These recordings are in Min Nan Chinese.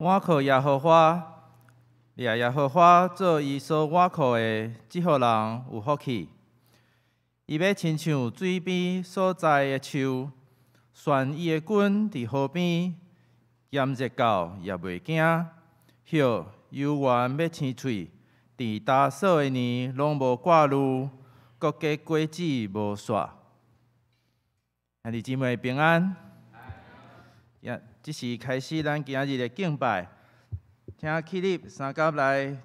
倚靠耶和華，掠耶和華做伊所倚靠的，這號人有福氣。伊欲親像水邊所栽的樹，旋伊的根佇河邊，炎熱到也袂驚，葉猶原欲青翠，佇焦燥的年攏無掛慮，閣結果子無煞。兄弟姊妹平安。也，這時開始咱今日的敬拜，請起立三佮來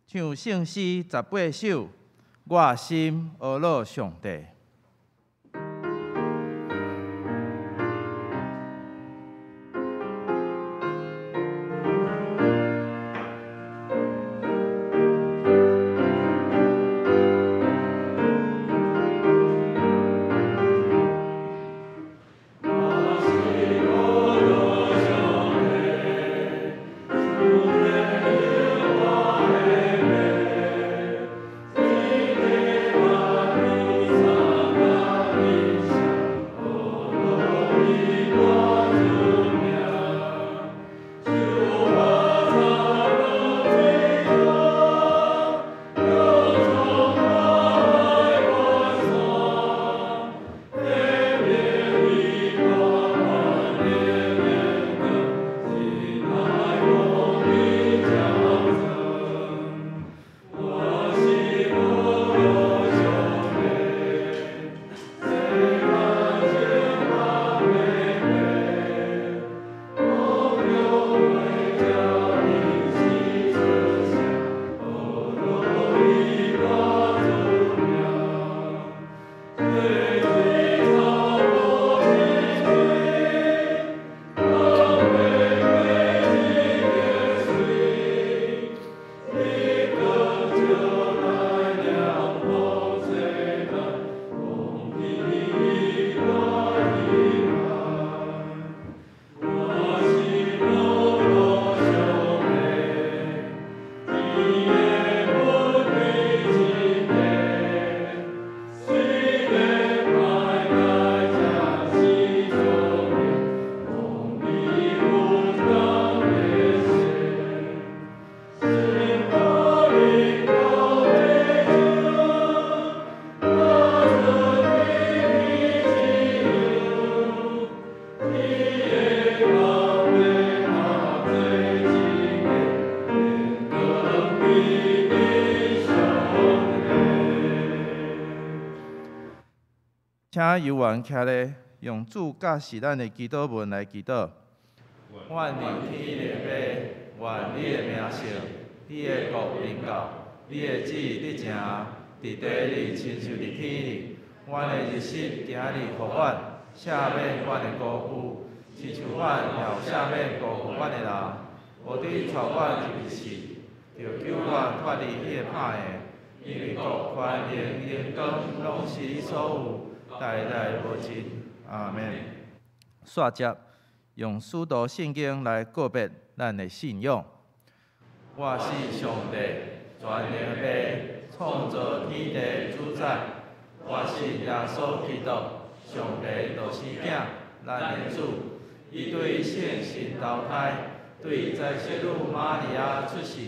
唱聖詩18首，我心阿樂上帝。請猶原徛咧，用主教示咱的祈禱文來祈禱。阮佇天的父，願你的名聖，你的國臨到，你的旨意得成，佇地裡親像佇天裡。阮的日食今日予阮，赦免阮的辜負，親像阮也有赦免辜負阮的人。無得帶阮入去試，著救阮脫離彼个歹的。因為國權能榮光攏是你所有，代代無盡。阿們。煞接用使徒信經來告別咱的信仰。我信上帝，全能的父，創造天地主宰。我信耶穌基督，上帝獨生囝，咱的主。伊對聖神投胎，對在聖女瑪利亞出世，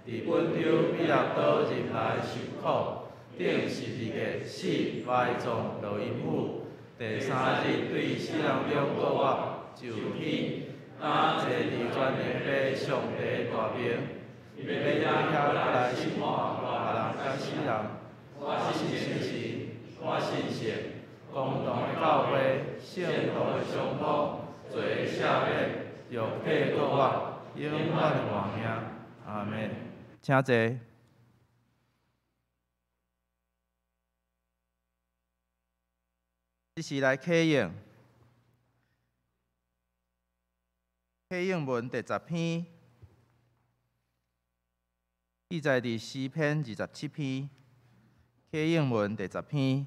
佇本丟彼拉多入來受苦，釘十字架死埋葬落陰府，第三日對死人中復活，上天，今坐佇全能父上帝大爿，欲對遐來審判活人佮死人。我信聖神，我信聖公同的教會，聖徒的相通，罪的赦免，肉體復活，永遠的活命。阿們。請坐。這時來啟應，啟應文第十篇，記載佇詩篇27篇。啟應文第十篇，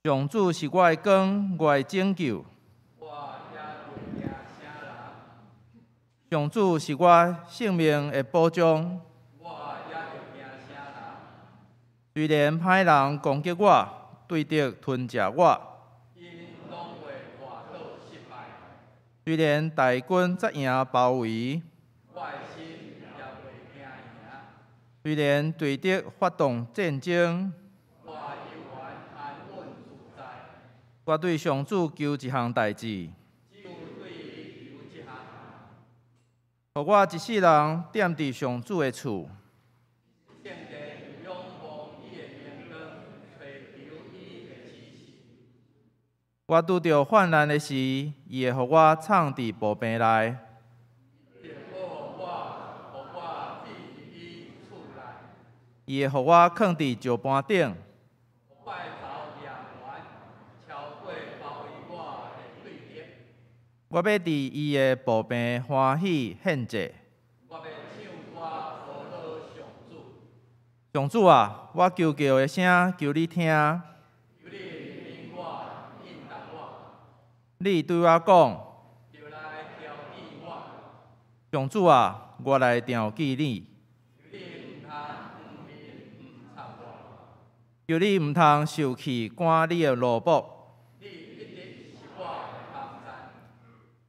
上主是我的光，我的拯救。上主是我性命的保障。雖然歹人攻擊我，對敵吞食我，雖然大軍扎營包圍，雖然對敵發動戰爭，我對上主求一項代誌，予我一世人踮佇上主的厝。我拄著患難的時，伊會予我藏佇薄棚內。伊會予我囥佇石盤頂。我欲佇伊的薄棚歡喜獻祭。上主啊，我求告的聲，求你聽。你對我講，上主啊，我來調記你。求你毋通受氣趕你的奴僕。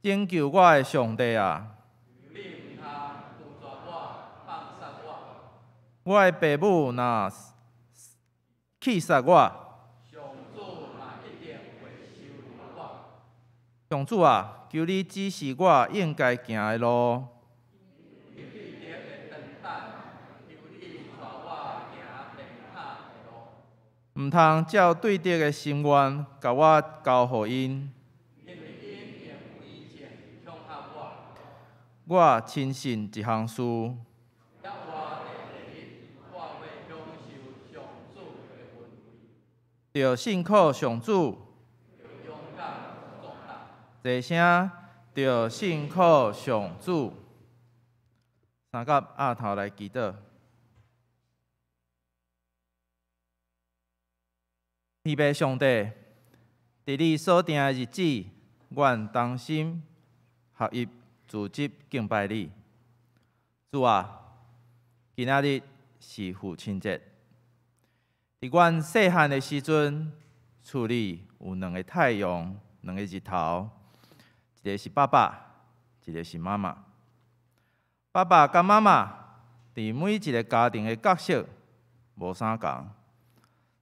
拯救我的上帝啊！我的爸母若棄殺我，上主啊，求你指示我應該行的路。毋通照對敵的心願，共我交予𪜶。我深信一項事。著信靠上主。齊聲，著信靠上主。三甲額頭來祈禱。天父上帝，佇你所定的日子，阮同心合一組織敬拜你。主啊，今仔日是父親節。佇阮細漢的時陣，厝裡有兩個太陽，兩個日頭，一個是爸爸，一個是媽媽。爸爸佮媽媽佇每一個家庭的角色無相仝，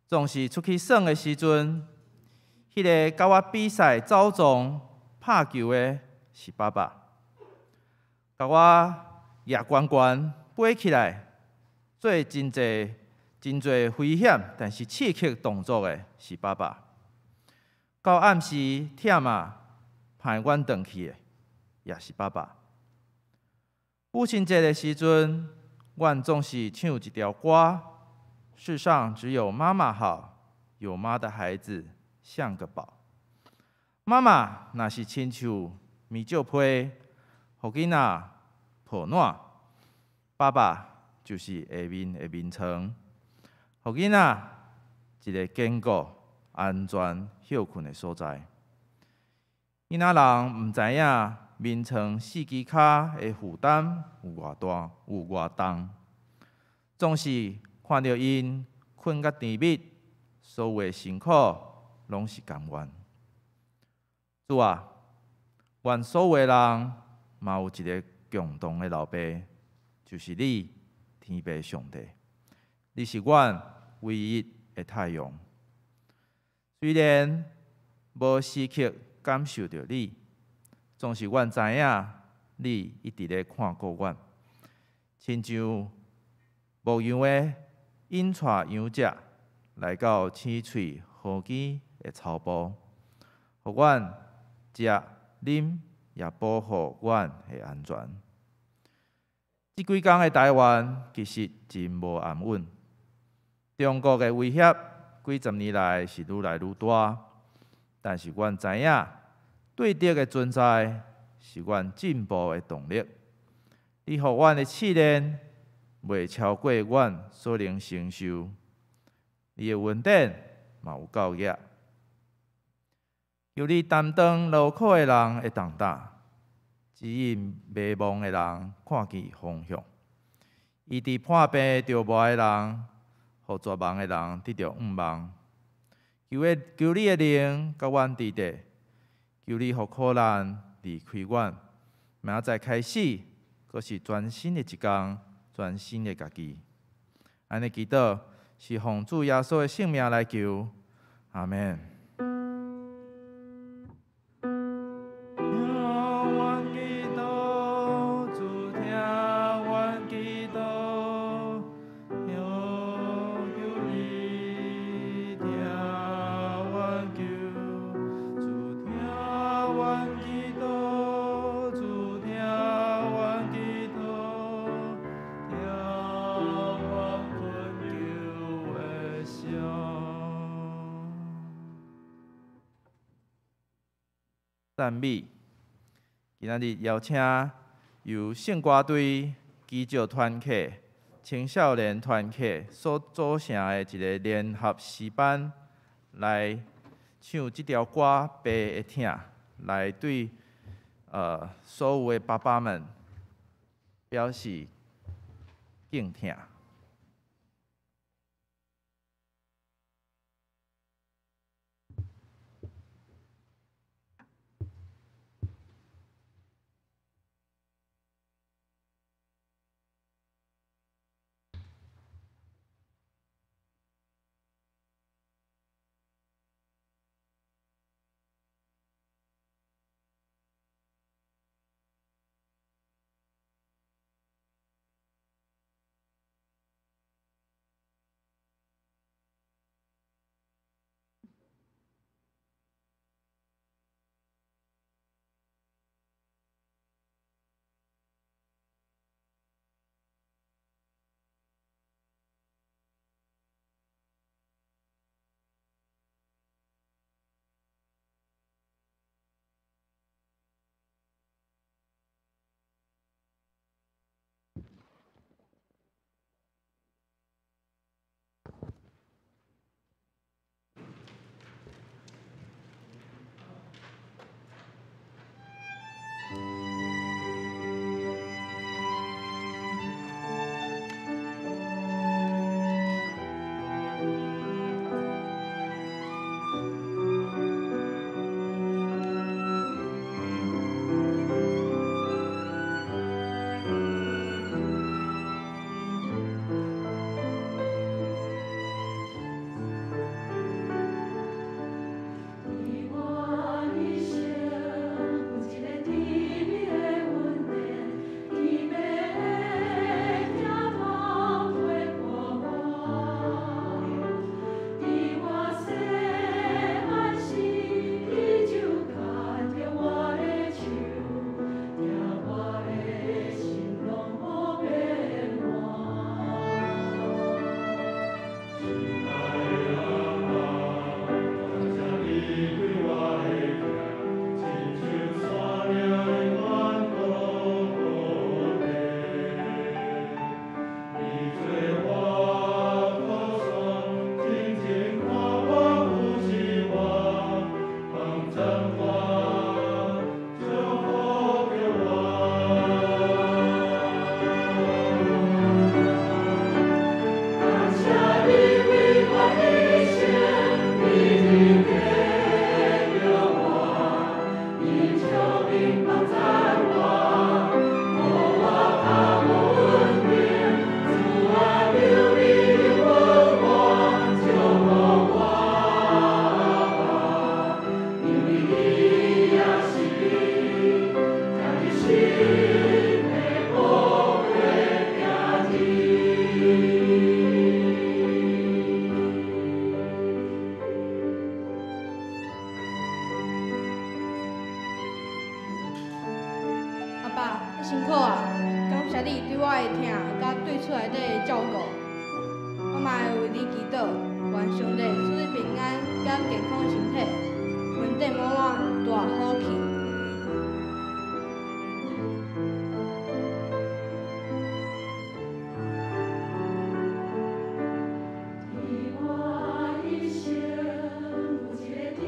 總是出去耍的時陣，彼個佮我比賽走傱、拍球的是爸爸，共我攑懸懸飛起來，做真濟真濟危險但是刺激動作的是爸爸。到暗時忝啊，盼阮轉去的也是爸爸。母親節的時陣，阮總是唱一條歌：世上只有媽媽好，有媽的孩子像個寶。媽媽若是親像棉石被，予囡仔抱暖；爸爸就是下面的眠床，予囡仔一个堅固、安全歇睏的所在。囡仔人毋知影眠床四支跤的負擔有偌大、有偌重，總是看著𪜶睏甲甜蜜，所有的辛苦攏是甘願。主啊，願所有的人嘛有一个共同的老爸，就是你，天父上帝。你是阮唯一的太陽。雖然無時刻感受著你，總是阮知影你一直咧看顧阮，親像牧羊的引帶羊隻來到青翠好基的草埔，予阮食啉，也保護阮的安全。這幾工的台灣其實真無安穩，中國的威脅幾十年來是愈來愈大，但是阮知影對敵的存在是阮進步的動力。你予阮的試煉袂超過阮所能承受，你的恩典嘛有夠額。求你擔當勞苦的人的重擔，指引迷惘的人看見方向，醫治破病著魔的人，予絕望的人得著盼望。求你的靈佮阮佇底，求你予苦難離開阮。明仔載開始，閣是全新的一工，全新的家己。按呢祈禱，是奉主耶穌的聖名來求，阿們。聽阮祈禱，主聽阮祈禱，求求你聽阮求，主聽阮祈禱，主聽阮祈禱，聽阮懇求的聲。讚美，今仔日邀請由聖歌隊、基石團體、青少年團體所組成的一个聯合詩班，來唱這條歌《爸的疼》，來對所有的爸爸們表示敬疼。阿爸，你辛苦啊！感謝你對我的疼，佮對厝內底的照顧。我嘛會為你祈禱，願上帝賜你平安佮健康的身體，穩定滿滿大福氣。伫我一生有一個甜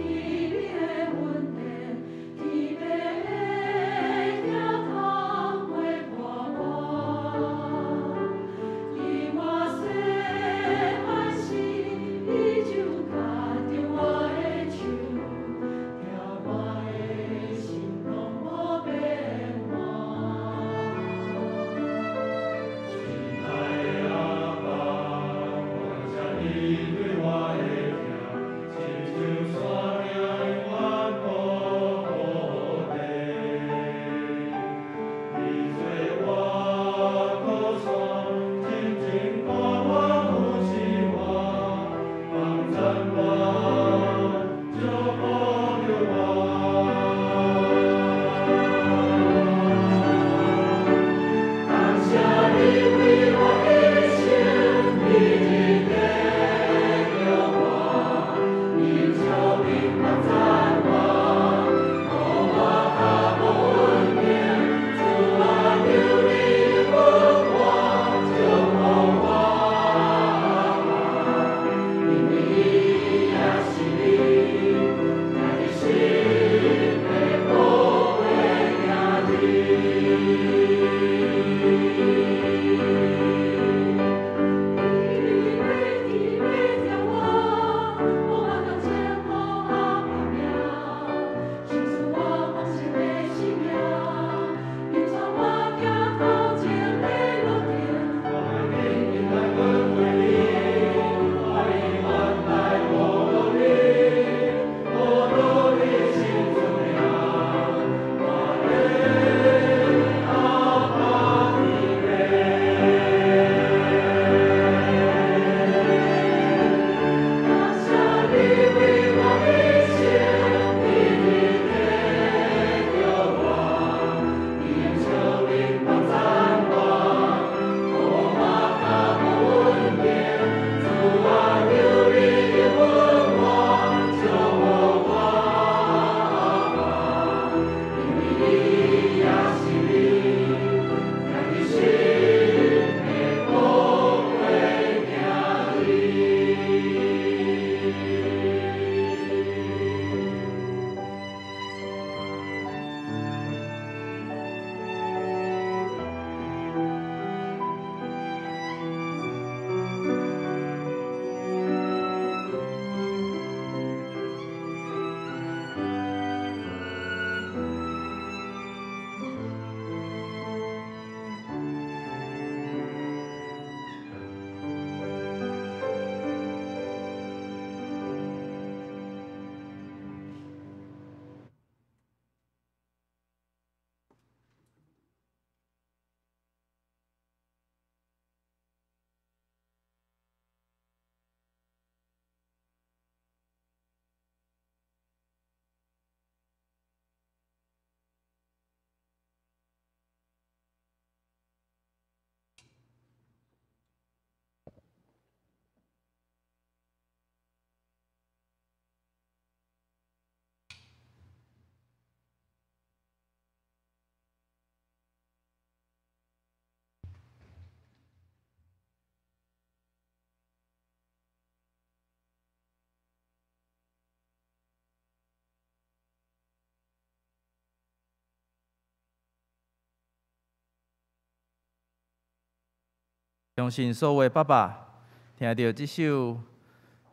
相信所有的爸爸聽著這首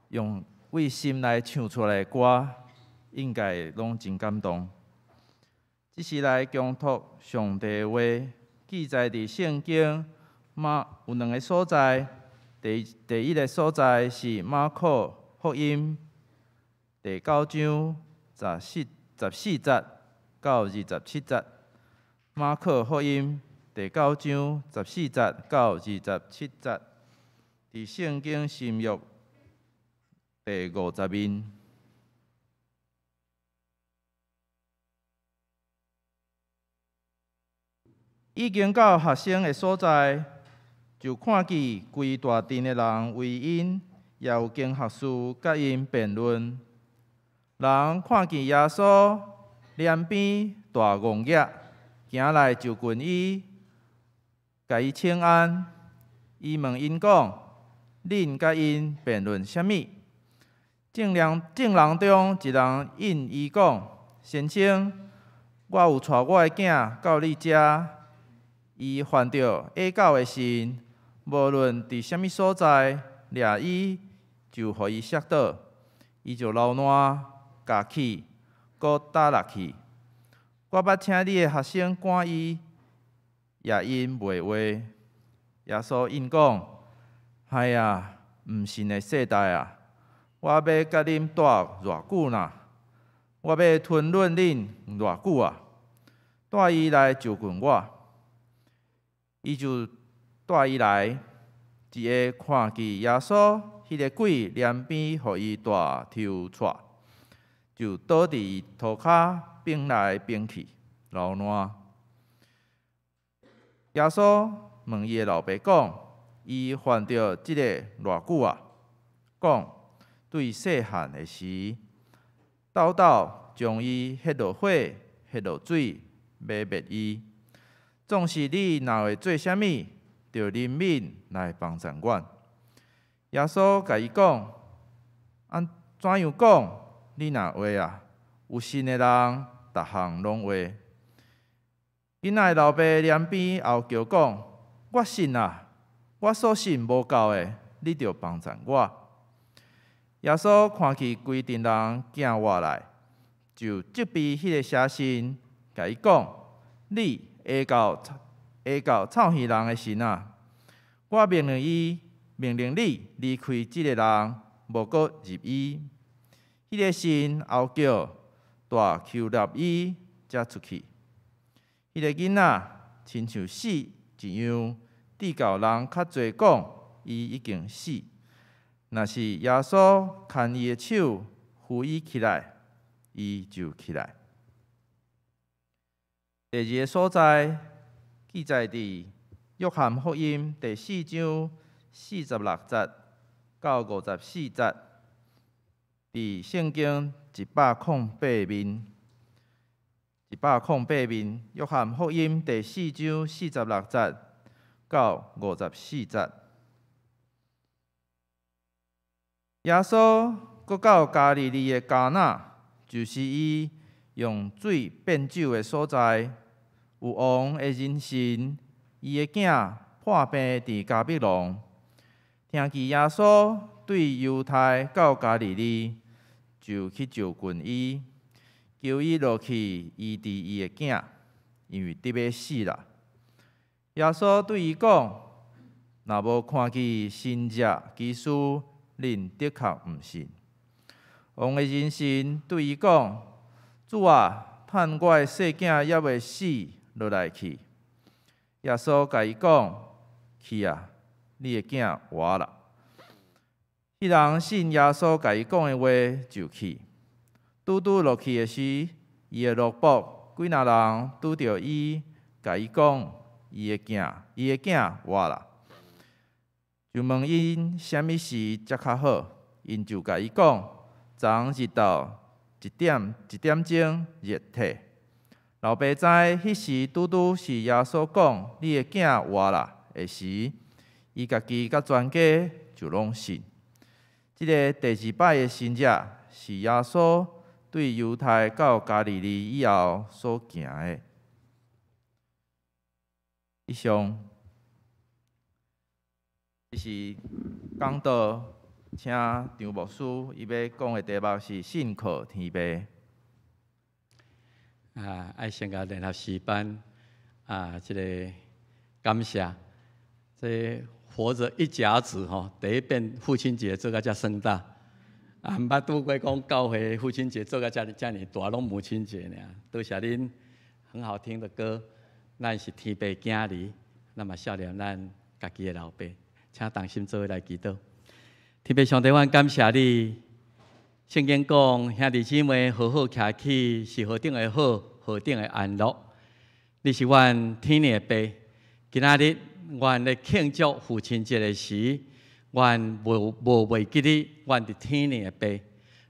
用為心內唱出來的歌，應該攏真感動。這是來恭讀上帝的話，記載佇聖經馬有兩个所在。第一个所在是馬可福音第九章十四節到27節。馬可福音第九章十四節到27節，佇聖經新約第50面。已經到學生的所在，就看見規大陣的人圍𪜶，也有經學士佮𪜶辯論。人看見耶穌臉邊大戇額，行來就近伊，共伊請安。伊問𪜶講：恁佮𪜶辯論啥物？眾人中一人應伊講：先生，我有帶我的囝到你遮，伊犯著下狗的神，無論佇啥物所在，掠伊就予伊摔倒，伊就流瀾、咬起，閣焦落去。我捌請你的學生趕伊，也𪜶袂話。耶穌應講：唉啊，毋信的世代啊！我欲佮恁蹛偌久呢？我欲吞忍恁偌久啊？帶伊來就近我。伊就帶伊來，一个看見耶穌，彼个鬼連邊予伊大抽掣，就倒佇伊塗跤，反來反去，流瀾。耶穌問伊的老爸講：伊犯著這个偌久啊？講對細漢的時，沓沓將伊彼落火、彼落水，欲滅伊。總是你若會做啥物，著憐憫來幫贊阮。耶穌共伊講：按怎樣講？你若會啊？有信的人，逐項攏會。囡仔的老爸連邊哀叫講：我信啊！我所信無夠的，你著幫贊我。耶穌看見規陣人行倚來，就責備彼个邪神，共伊講：你下到下到臭耳人的神啊！我命令伊，命令你離開這个人，無閣入伊。彼个神哀叫，大搝納伊，才出去。彼个囡仔親像死一樣，直到人較濟講，伊已經死。若是耶穌牽伊的手，扶伊起來，伊就起來。第二个所在記載佇約翰福音第四章46節到54節，佇聖經108面，108面，約翰福音第四章46節到54節。耶穌閣到加利利的迦拿，就是伊用水變酒的所在。有王的人臣，伊的囝破病佇迦百農，聽見耶穌對猶太到加利利，就去就近伊，求伊落去醫治伊的囝，因為得欲死啦。耶穌對伊講：若無看見神蹟奇事，恁的確毋信。王的人臣對伊講：主啊，趁我的細囝猶未死，落來去。耶穌共伊講：去啊，你的囝活啦。彼人信耶穌共伊講的話，就去。拄拄落去的時，伊的奴僕幾若人拄著伊，共伊講：伊的囝活啦。就問𪜶啥物時才較好，𪜶就共伊講：昨日晝1點鐘熱退。老爸知彼時拄拄是耶穌講你的囝活啦的時，伊家己佮全家就攏信。這个第二擺的神蹟是耶穌對猶太到加利利以後所行的。以上。這是講道，請張牧師，伊欲講的題目是信靠天父。啊，愛先共聯合詩班啊，這个感謝，這活著一甲子吼，第一遍父親節做甲遮盛大，啊，毋捌拄過講教會父親節做甲遮爾遮爾大，攏母親節爾。多謝恁很好聽的歌，咱是天父囝兒，咱嘛孝念咱家己的老爸，請同心做伙來祈禱。天父上帝，阮感謝你。聖經講，兄弟姊妹和好徛起，是何等的好，何等的安樂。你是阮天的爸，今仔日阮咧慶祝父親節的時，阮無袂記你，阮佇天的爸。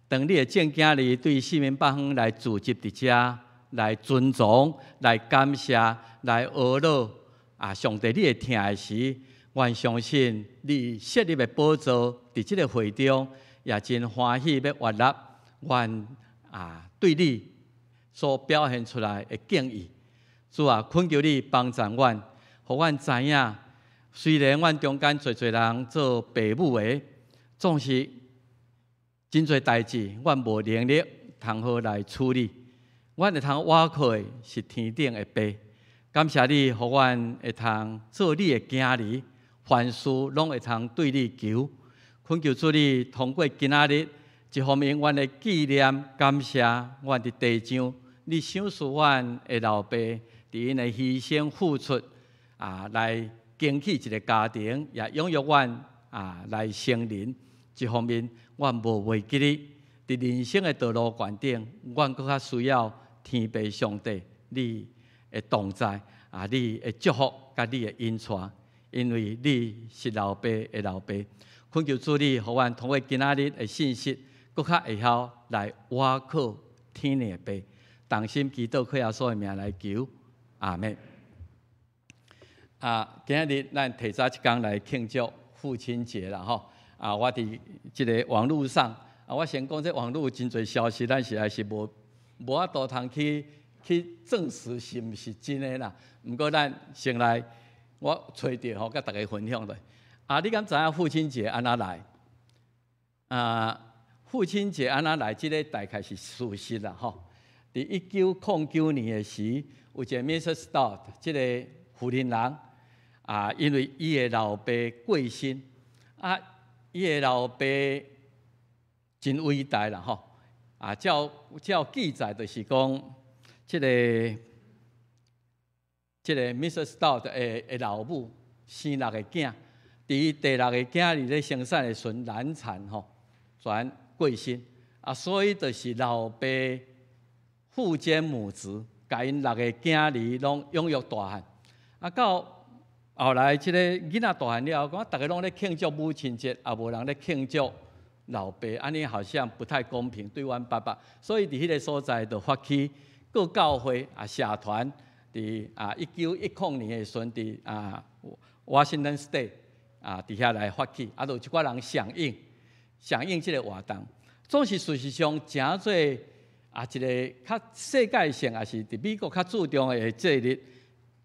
當你的眾囝兒對四面八方來聚集佇遮，來尊崇、來感謝、來阿樂啊！上帝，你會聽的時，阮相信你設立的寶座佇這个會中，也真歡喜欲悅納阮啊對你所表現出來的敬意。主啊，懇求你幫助阮，予阮知影，雖然阮中間濟濟人做爸母的，總是真濟代誌，阮無能力通好來處理。阮會通倚靠的是天頂的爸。感謝你，予阮會通做你的囝兒，凡事攏會通對你求。懇求主你通過今仔日，一方面阮會紀念感謝阮佇地上，你賞賜阮的老爸，佇𪜶的犧牲付出啊，來經起一个家庭，也養育阮啊來成人。一方面，阮無袂記你佇人生的道路懸頂，阮閣較需要天父上帝你的同在啊，你的祝福佮你的引帶，因為你是老爸的老爸。懇求主你，予阮通過今仔日的信息，閣較會曉來倚靠天的爸，同心祈禱，靠耶穌的名來求，阿們。啊，今仔日咱提早一工來慶祝父親節啦，吼！啊，我佇這个網路上，啊，我先講這網路真濟消息，咱實在是無法度通去證實是毋是真的啦。毋過咱先來，我揣著吼，佮大家分享著。啊，你敢知影父親節按怎來？啊，父親節按怎來？這个大概是事實啦，吼。佇1909年的時，有一个 Mrs. Stout 這个婦人人啊，因為伊的老爸過身，啊，伊的老爸真偉大啦，吼。啊，照記載就是講，這个 Mrs. Stout 的老母生六个囝。佇伊第六個囝兒咧生產的時陣難產吼，轉過身啊，所以就是老爸父兼母職，共𪜶六個囝兒攏養育大漢。啊，到後來這个囡仔大漢了後，講逐家攏咧慶祝母親節，也無人咧慶祝老爸，按呢好像不太公平對阮爸爸。所以佇彼个所在就發起各教會啊社團，佇啊1910年的時陣，佇啊 Washington State。啊，佇遐來發起，啊，就有一寡人響應，響應這个活動。總是事實上，誠做啊一个較世界性，也是佇美國較注重的節日，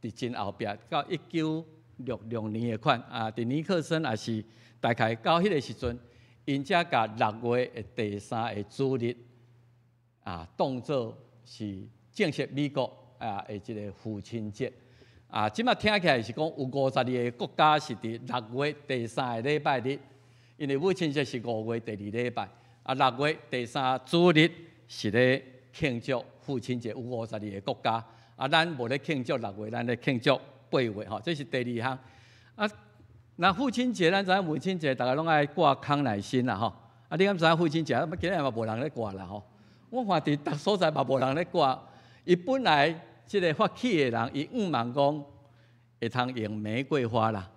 佇真後壁到1966年的款啊，佇尼克森也是大概到彼个時陣，𪜶才共6月的第三个主日啊，當做是正式美國啊的一个父親節。啊，這馬聽起來是講有52個國家是佇六月第三个禮拜日，因為母親節是5月第二禮拜，啊，六月第三主日是咧慶祝父親節，有52個國家。啊，咱無咧慶祝六月，咱咧慶祝8月吼，這是第二項。啊，那父親節，咱知影母親節，逐家攏愛掛康乃馨啦吼。啊，你敢知影父親節？啊，今日嘛無人咧掛啦吼。我看佇逐所在嘛無人咧掛，伊本來。這个發起的人，伊向望講會通用玫瑰花啦，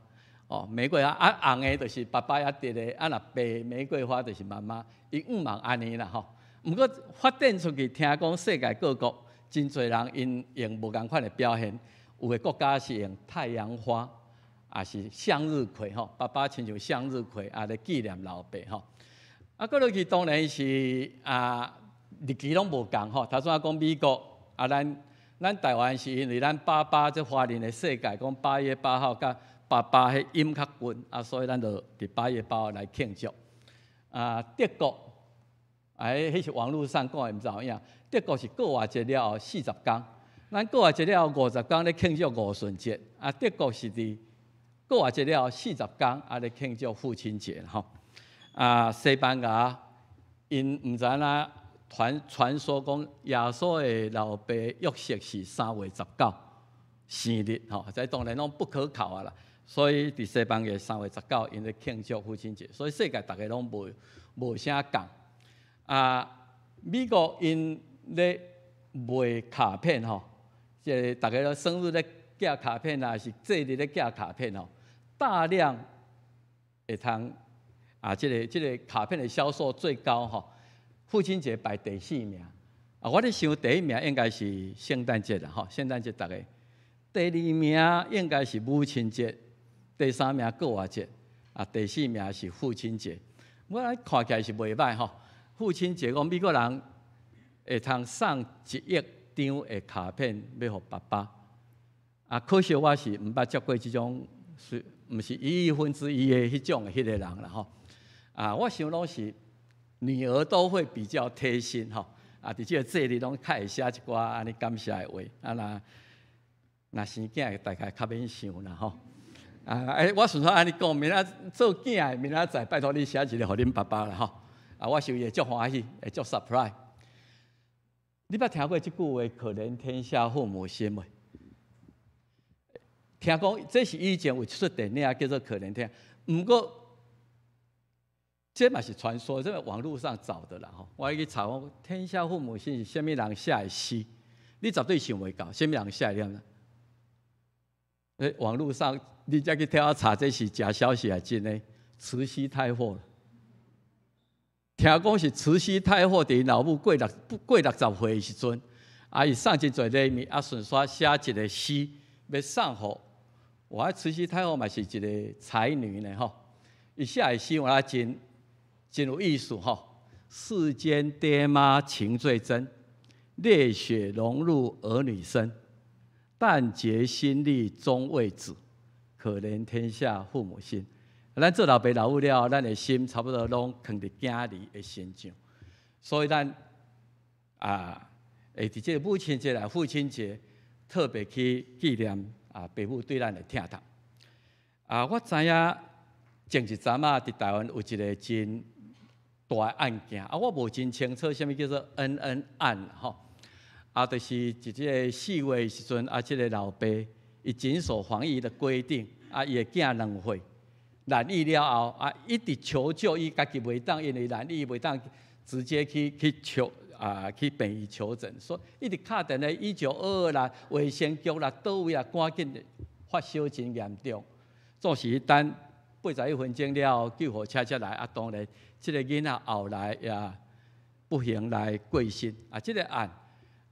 哦，玫瑰花啊，紅的就是爸爸，啊，綠的啊，若白玫瑰花就是媽媽，伊向望按呢啦吼。毋過發展出去，聽講世界各國真濟人𪜶用無仝款的表現，有的國家是用太陽花，也是向日葵吼，爸爸親像向日葵啊，來紀念老爸吼。啊，過落去當然是啊，日期攏無仝吼。頭先講美國啊，咱台灣是因為咱八八這華人的世界，講8月8號佮爸爸彼音較近，啊，所以咱就佇8月8號來慶祝。啊，德國，哎，彼是網路上講的，毋知有影。德國是復活節了後40工，咱復活節了後50工咧慶祝五旬節，啊，德國是佇復活節了後四十工啊咧慶祝父親節吼。啊，西班牙𪜶毋知影傳說講耶穌的老爸約瑟是3月19生日吼，這當然攏不可靠啊啦。所以佇西班牙3月19，𪜶咧慶祝父親節，所以世界逐个攏無啥仝。啊，美國𪜶咧賣卡片吼，這個逐个生日咧寄卡片啊，是節日咧寄卡片吼，大量會通啊，這個卡片的銷售最高吼。父親節排第四名，啊，我咧想第一名應該是聖誕節啦，吼，聖誕節逐个。第二名應該是母親節，第三名復活節，啊，第四名是父親節。我看起來是袂䆀吼。父親節講美國人會通送1億張的卡片欲予爸爸，啊，可惜我是毋捌接過這種，是毋是一億分之一的彼種的彼个人啦吼。啊，我想攏是女兒都會比較貼心吼，啊，佇這個節日攏較會寫一寡按呢感謝的話，啊若若生囝大概較免想啦吼。啊，欸，我順煞按呢講，明仔做囝的明仔載拜託你寫一个予恁爸爸啦吼。啊，我想伊會足歡喜，會足 surprise。你捌聽過這句話？可憐天下父母心無？聽講這是以前有一齣電影叫做《可憐天下》，毋過這嘛是傳說，這個網路上找的啦吼。我去查講，天下父母心是啥物人寫的詩？你絕對想袂到，啥物人寫的呢？欸，網路上你才去替我查，這是假消息還是真的？慈禧太后。聽講是慈禧太后佇老母過60歲的時陣，啊，伊送真濟禮物，啊，順煞寫一个詩欲送予。哇，慈禧太后嘛是一个才女呢吼，伊寫的詩我真真有意思吼。世間爹媽情最真，淚血融入兒女身，但竭心力終為子，可憐天下父母心。咱做老爸老母了，咱的心差不多攏囥佇囝兒的身上，所以咱啊，會佇這個母親節來父親節，特別去紀念啊爸母對咱的疼痛。啊，我知影前一陣仔佇台灣有一个真大的案件，啊，我無真清楚啥物叫做恩恩案吼。啊，就是佇這个4月的時陣，啊，這个老爸伊謹守防疫的規定，啊，伊的囝2歲。染疫了後，啊，一直求救，伊家己袂當，因為染疫袂當直接去求啊，去病院求診，所以一直敲電話1922啦，衛生局啦，佗位啊，趕緊發燒真嚴重，總是等81分鐘了後，救護車才來，啊，當然這个囡仔後來也不幸來過身，啊，這个案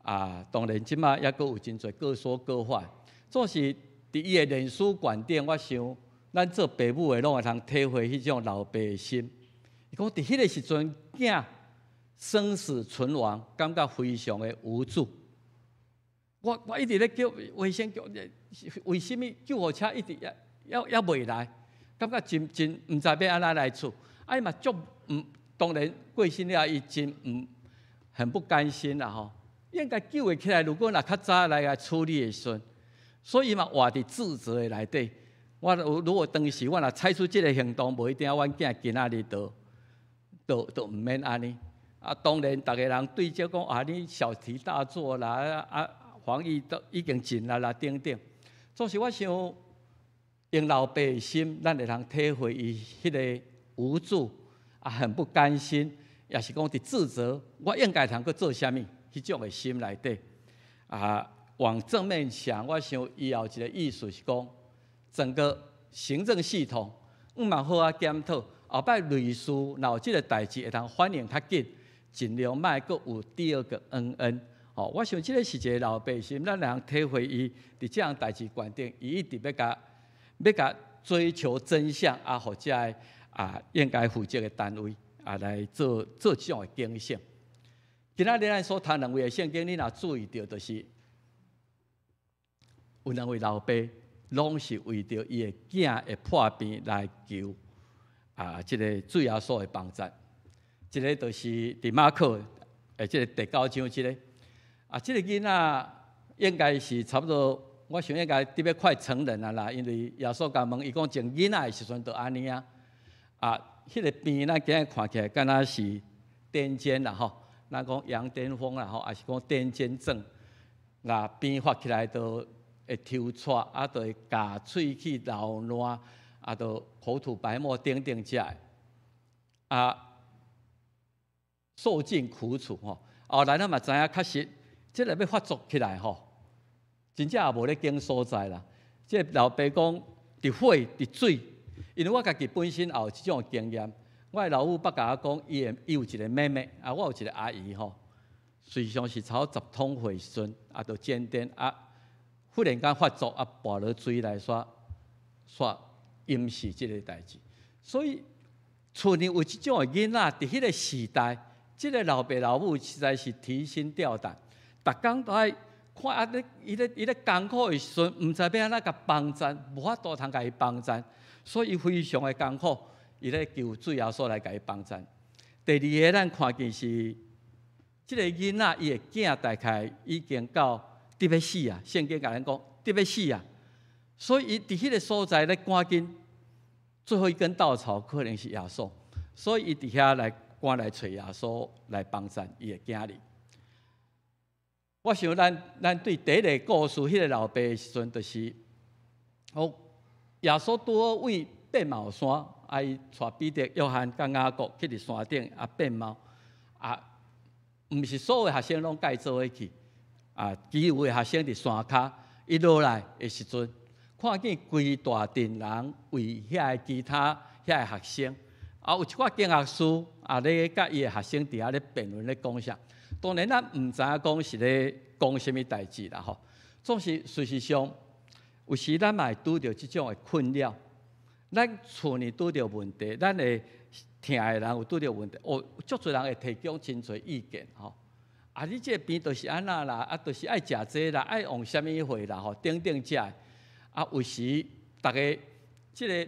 啊，當然這馬猶閣有真濟各說各話，總是佇伊的臉書觀點，我想，咱做爸母的攏會通體會彼種老爸的心。伊講佇彼个時陣，囝生死存亡，感覺非常的無助。我一直咧叫衛生局，為啥物救護車一直猶未來？感覺真真毋知欲按怎來處。啊，伊嘛足毋，當然過身了，伊真毋很不甘心啦吼。應該救會起來，如果若較早來共處理的時陣，所以伊嘛活佇自責的內底。我如果當時我若採取這个行動，無一定阮囝今仔日都毋免按呢。啊，當然，逐个人對這講啊，你小題大做啦，啊，防疫都已經盡力啦，等等。總是我想，用老爸的心，咱會通體會伊彼个無助，啊，很不甘心，也是講佇自責，我應該通閣做啥物？彼種的心內底，啊，往正面想，我想伊有一个意思是講，整個行政系統毋嘛好仔檢討，後擺類似若有這个代誌會通反應較緊，盡量莫閣有第二個恩恩。吼，我想這个是一个老爸心，咱會通體會伊佇這項代誌決定，伊一直欲共追求真相，啊，予遮个啊應該負責的單位啊來做這種的警醒。今仔日咱所讀兩位的聖經，你若注意著，就是有兩位老爸。攏是為著伊的囝會破病來求啊，這个主耶穌的幫贊。這个就是佇馬可的這个第九章這个啊，這个囡仔應該是差不多，我想應該得欲快成人啊啦，因為耶穌共問伊講，從囡仔的時陣就按呢啊，啊，彼个病咱今日看起來敢若是癲癇啦吼，咱講羊癲瘋啦吼，抑是講癲癇症，若病發起來就會抽掣，啊，就會咬喙齒流瀾，啊，就口吐白沫等等這个，啊，受盡苦楚吼。後來咱嘛知影，確實這个欲發作起來吼，真正也無咧揀所在啦。這个老爸講，佇火佇水，因為我家己本身也有這種經驗。我的老母捌共我講，伊有一个妹妹，啊，我有一个阿姨吼，隨常是差不多十通歲時陣，啊，就癲癇啊，忽然間發作啊，跋落水內煞煞淹死這个代誌。所以，厝裡有這種的囡仔，佇彼个時代，這个老爸老母實在是提心吊膽，逐工都愛看啊咧，伊咧艱苦的時陣，毋知欲按怎共幫贊，無法度通共伊幫贊，所以伊非常的艱苦，伊咧求主耶穌來共伊幫贊。第二个，咱看見是這个囡仔，伊的囝大概已經到得欲死啊！聖經共咱講得欲死啊！所以伊佇彼个所在咧趕緊，最後一根稻草可能是耶穌，所以伊佇遐來趕來揣耶穌來幫贊伊的囝兒。我想咱對第一个故事，彼个老爸的時陣，就是哦，耶穌拄好對變帽山，啊，伊帶彼得、約翰佮雅各去佇山頂啊變帽，啊，毋是所有學生攏共伊做伙去，啊，其餘的學生佇山跤，伊落來的時陣，看見規大陣人圍遐个其他遐个學生，啊，有一寡經學師啊咧佮伊的學生佇遐咧辯論咧講啥。當然，咱毋知影講是咧講啥物代誌啦吼。總是事實上，有時咱嘛會拄著這種的困擾。咱厝裡拄著問題，咱會疼的人有拄著問題，哦，足濟人會提供真濟意見吼。啊，你這个病就是按怎啦，啊，就是愛食這啦，愛用啥物貨啦吼，等等這个。啊，有時逐家這个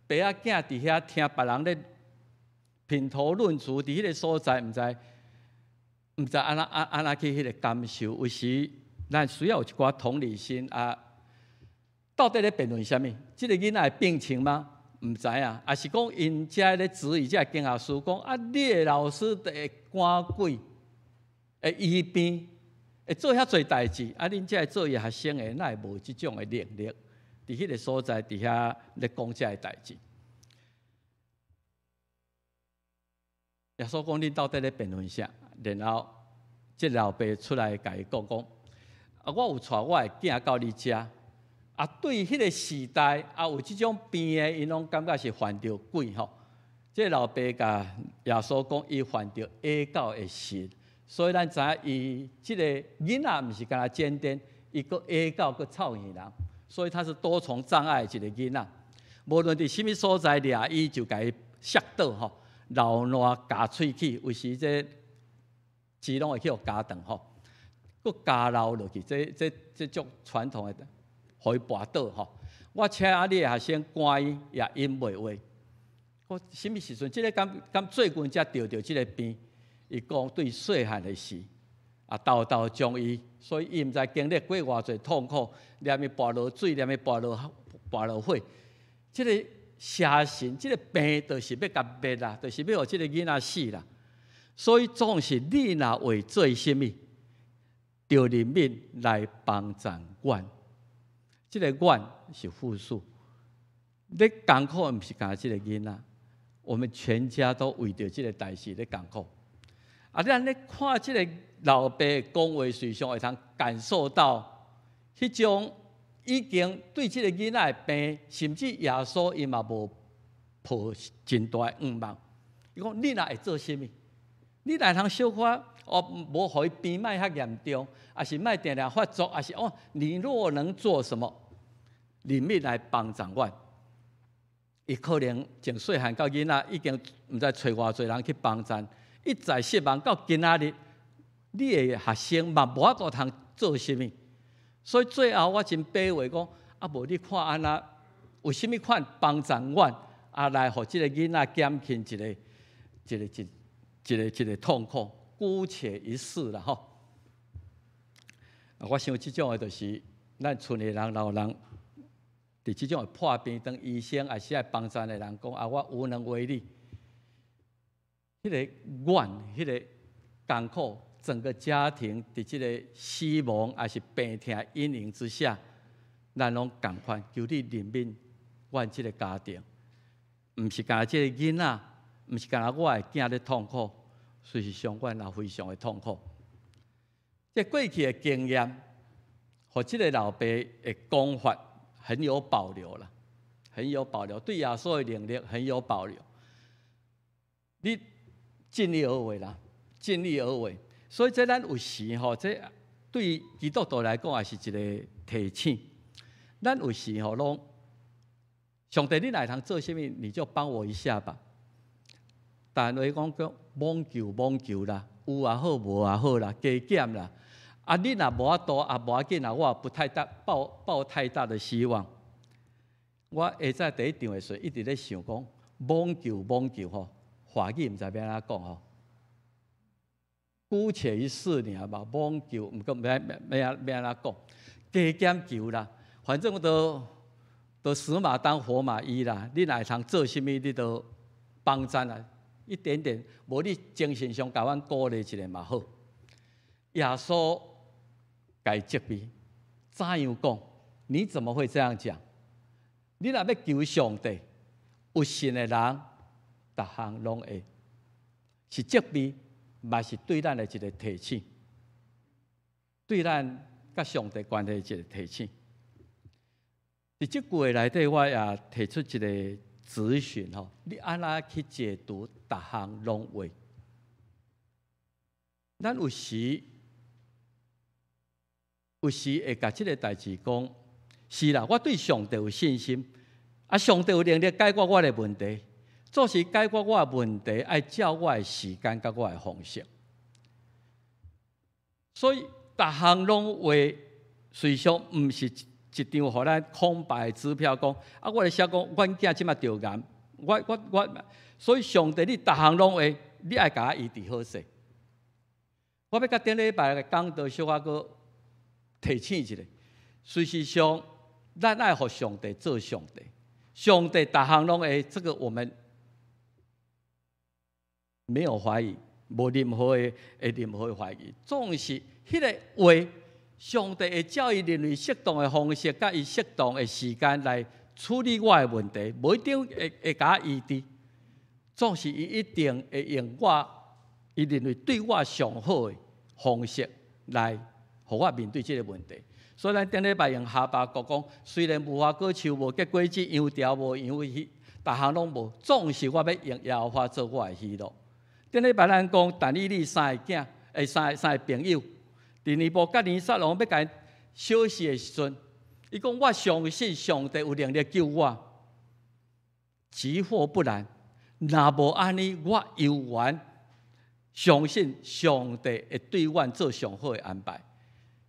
爸仔囝佇遐聽別人咧品頭論足，佇彼个所在，毋知按怎去彼个感受。有時咱需要有一寡同理心啊。到底咧辯論啥物？這个囡仔的病情嗎？毋知影，抑是講𪜶遮咧質疑這个經學師講啊，你的老師會趕鬼，會醫病，會做遐濟代誌，啊，恁這个做伊學生的，哪會無這種的能力？佇彼个所在，佇遐咧講這个代誌。耶穌講：恁到底咧辯論啥？然後，這老爸出來共伊講講：啊，我有帶我的囝到你遮。啊，對彼个時代，啊有這種病的，𪜶攏感覺是犯著鬼吼。這老爸共耶穌講，伊犯著野狗的神，所以咱知影伊這个囡仔毋是干焦癲癇，伊閣野狗閣臭耳人，所以他是多重障礙的一个囡仔。無論佇啥物所在掠伊，就共伊摔倒吼，流瀾咬喙齒，有時這舌攏會去予咬斷吼，閣咬流落去，這足傳統的，予伊跋倒吼。我請你的學生趕伊，也應袂話。我啥物時陣？這个敢最近才著著這个病？伊講對細漢的時，啊，沓沓將伊，所以伊毋知經歷過偌濟痛苦，連伊跋落水，連伊跋落火。這个邪神，這个病，就是欲共滅啦，就是欲予這个囡仔死啦。所以總是你若會做啥物，著憐憫來幫贊阮。這个阮是複數，咧艱苦毋是干焦這个囡仔，我們全家都為著這个代誌咧艱苦。啊，咱咧看這个老爸講話，實際上會通感受到彼種已經對這个囡仔的病，甚至耶穌伊嘛無抱真大的向望。伊講你若會做啥物？你若通小可哦，無予伊病莫遐嚴重，抑是莫定定發作，抑是哦，你若能做什麼？憐憫來幫助阮。伊可能從細漢到囡仔，已經毋知揣偌濟人去幫贊，一再失望到今仔日，你的學生嘛無法度通做啥物。所以最後我真把握講，啊，無你看按怎，有啥物款幫贊阮，啊來予這個囡仔減輕一个、一个、一、一个、一个痛苦，姑且一試啦吼。啊，我想這種的，就是咱賰的人、老人，佇這種的破病，當醫生抑是愛幫贊的人講啊，我無能為力。彼個怨，彼個艱苦，整個家庭佇這個死亡抑是病痛陰影之下，咱攏仝款，求你憐憫阮這個家庭，毋是干焦這個囡仔，毋是干焦我的囝咧痛苦，事實上阮也非常的痛苦。這過去的經驗，予這個老爸的講法很有保留啦，很有保留，對耶穌的能力很有保留。你盡力而為啦，盡力而為。所以這咱有時吼，這對基督徒來講也是一個提醒。咱有時吼攏，上帝你若會通做啥物，你就幫我一下吧。但話講叫罔求罔求啦，有也好，無也好啦，加減啦。啊，你若無法度，啊無要緊啦，我也不太大抱抱太大的希望。我下早第一場的時陣，一直咧想講，罔求罔求吼，華語毋知欲按怎講吼。姑且一試爾嘛，罔求，毋過欲欲欲按怎講，加減求啦，反正我都都死馬當活馬醫啦。你若會通做啥物，你都幫贊啦，一點點，無你精神上共阮鼓勵一下嘛好。耶穌共伊責備，怎樣講？你怎麼會這樣講？你若欲求上帝，有信的人，逐項攏會是責備，嘛是對咱的一個提醒，對咱佮上帝關係一個提醒。佇這句話內底，我也提出一個質詢吼：你按怎去解讀逐項攏會？咱有時有時會共這个代誌講，是啦，我對上帝有信心，啊，上帝有能力解決我的問題。做是解決我的問題，愛照我的時間佮我的方式。所以，逐項攏會，事實上毋是一張予咱空白的支票，講啊，我咧寫講，阮囝這馬著癌，我我我，所以上帝你逐項攏會，你愛共我醫治好勢。我欲佮頂禮拜的講道小可閣提醒一下，事實上，咱愛予上帝做上帝，上帝逐項攏會，這個我們沒有懷疑，無任何的任何的懷疑，總是彼个話，上帝會照伊認為適當的方式，佮伊適當的時間來處理我的問題，無一定會會共我醫治，總是伊一定會用我，伊認為對我上好的方式來，予我面對這个問題。所以咱頂禮拜用哈巴谷講，雖然無花果樹無結果子，羊牢無羊去，逐項攏無，總是我欲用耶和華做我的喜樂。頂禮拜咱講但以理三个囝，欸，三个三个朋友，佇尼布甲尼撒王欲共伊燒死的時陣，伊講我相信上帝有能力救我，即或不然，若無按呢，我猶原相信上帝會對阮做上好的安排。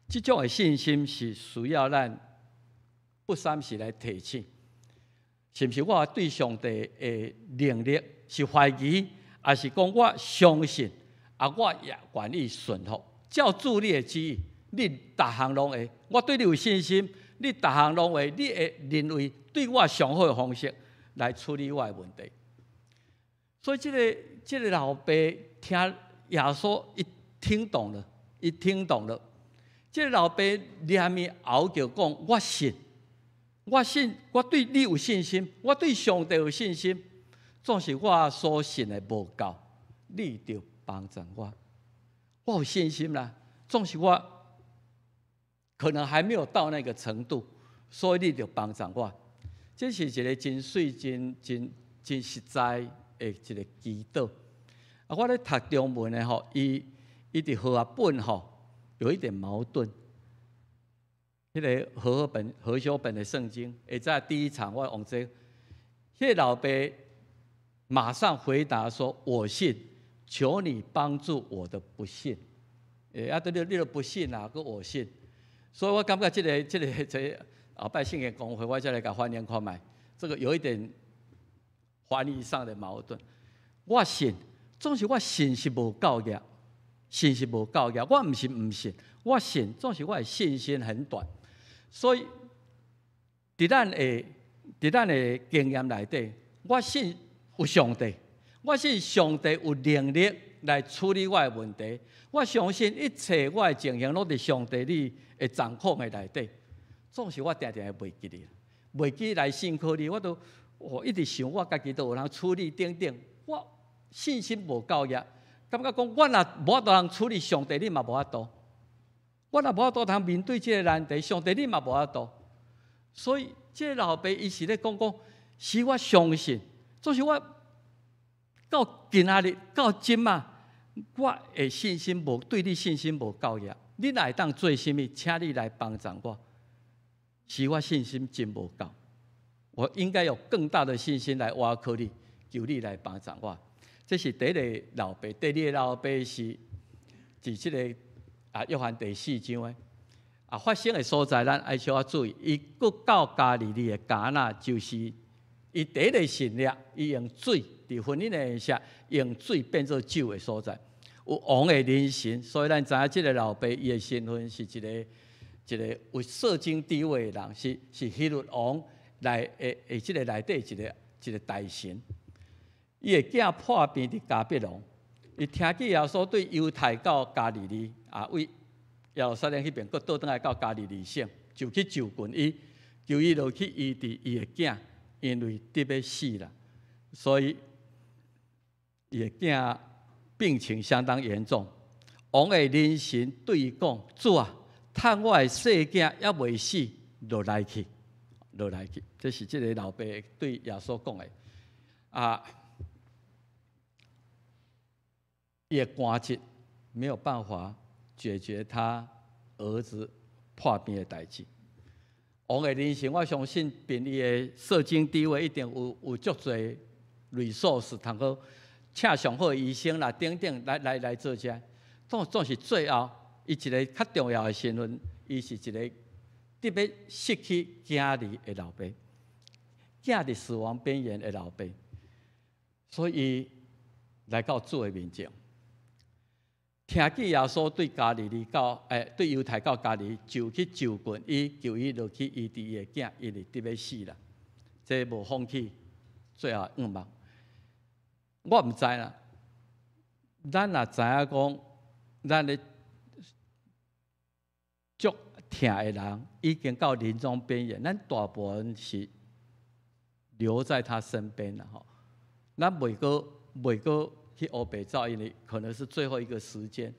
這種的信心是需要咱不三時來提醒，是毋是我對上帝的能力是懷疑，抑是講我相信，啊，我也願意順服，照主你的旨意，你逐項攏會，我對你有信心，你逐項攏會，你會認為對我上好的方式來處理我的問題。所以這个這个老爸聽耶穌伊聽懂了，伊聽懂了。這个老爸連面嗷叫講：我信，我信，我對你有信心，我對上帝有信心。總是我所信的無夠，你著幫助我。我有信心啦，總是我可能還沒有到那個程度，所以你著幫助我。這是一个真媠、真真真實在的一个祈禱。啊，我咧讀中文的吼，伊伊佇和合本吼有一點矛盾。彼个和合本、和修本的聖經，會在第一場我用這个，彼个老爸馬上回答說：“我信，求你幫助我的不信。”欸，啊，對你你都不信啊，閣我信，所以我感覺這个這个這個後擺聖言公會，我再來共翻譯看覓。這個有一點翻譯上的矛盾。我信，總是我信是無夠額，信是無夠額。我毋是毋信，我信，總是我的信心很短。所以，佇咱的經驗內底，我信有上帝，我信上帝有能力來處理我的問題。我相信一切我的情形攏佇上帝你的掌控的內底。總是我定定會袂記得，袂記來信靠你，我都我一直想我家己都有人處理等等，我信心無夠額，感覺講我若無法度通處理，上帝你嘛無法度。我若無法度通面對這個難題，上帝你嘛無法度。所以這個老爸伊是咧講講，是我相信，總是我到今仔日到這馬，我的信心無對你信心無夠額。你若會當做啥物，請你來幫助我。是我信心真無夠，我應該有更大的信心來倚靠你，求你來幫助我。這是第一個老爸，第二個老爸是佇這個約翰第四章的發生的所在，咱愛小可注意。伊閣到加利利的迦拿，就是伊第一個神跡，伊用水佇婚姻的時用水變做酒的所在。有王的臨神，所以咱知影這個老爸伊的身份是一個有社經地位的人，是希律王來的的這個內底一個大臣。伊的囝破病佇迦百農，伊聽見耶穌對猶太到加利利啊，為耶路撒冷彼邊，閣倒轉來到加利利省，就去就近伊，求伊落去醫治伊的囝，因為得欲死啦，所以伊的囝病情相當嚴重。王的臨神對伊講：主啊，趁我的細囝猶未死，落來去，落來去。這是這個老爸對耶穌講的。啊，伊的官職沒有辦法解決他兒子破病的代誌。王的臨神，我相信憑伊的社經地位，一定有足濟 resource，通好請上好的醫生啦，等等來做這。總是最後，伊一個較重要的身份，伊是一個得欲失去囝兒的老爸，囝佇死亡邊緣的老爸，所以來到主的面前，聽見耶穌對加利利到，對猶太到加利利，就去就近伊，求伊落去醫治伊的囝，因為得欲死啦，這無放棄最後願望。我毋知啦，咱若知影講，咱的足疼的人已經到臨終邊緣，咱大部分是留在他身邊啦吼。咱袂閣去烏白走，因為可能是最後一個時間。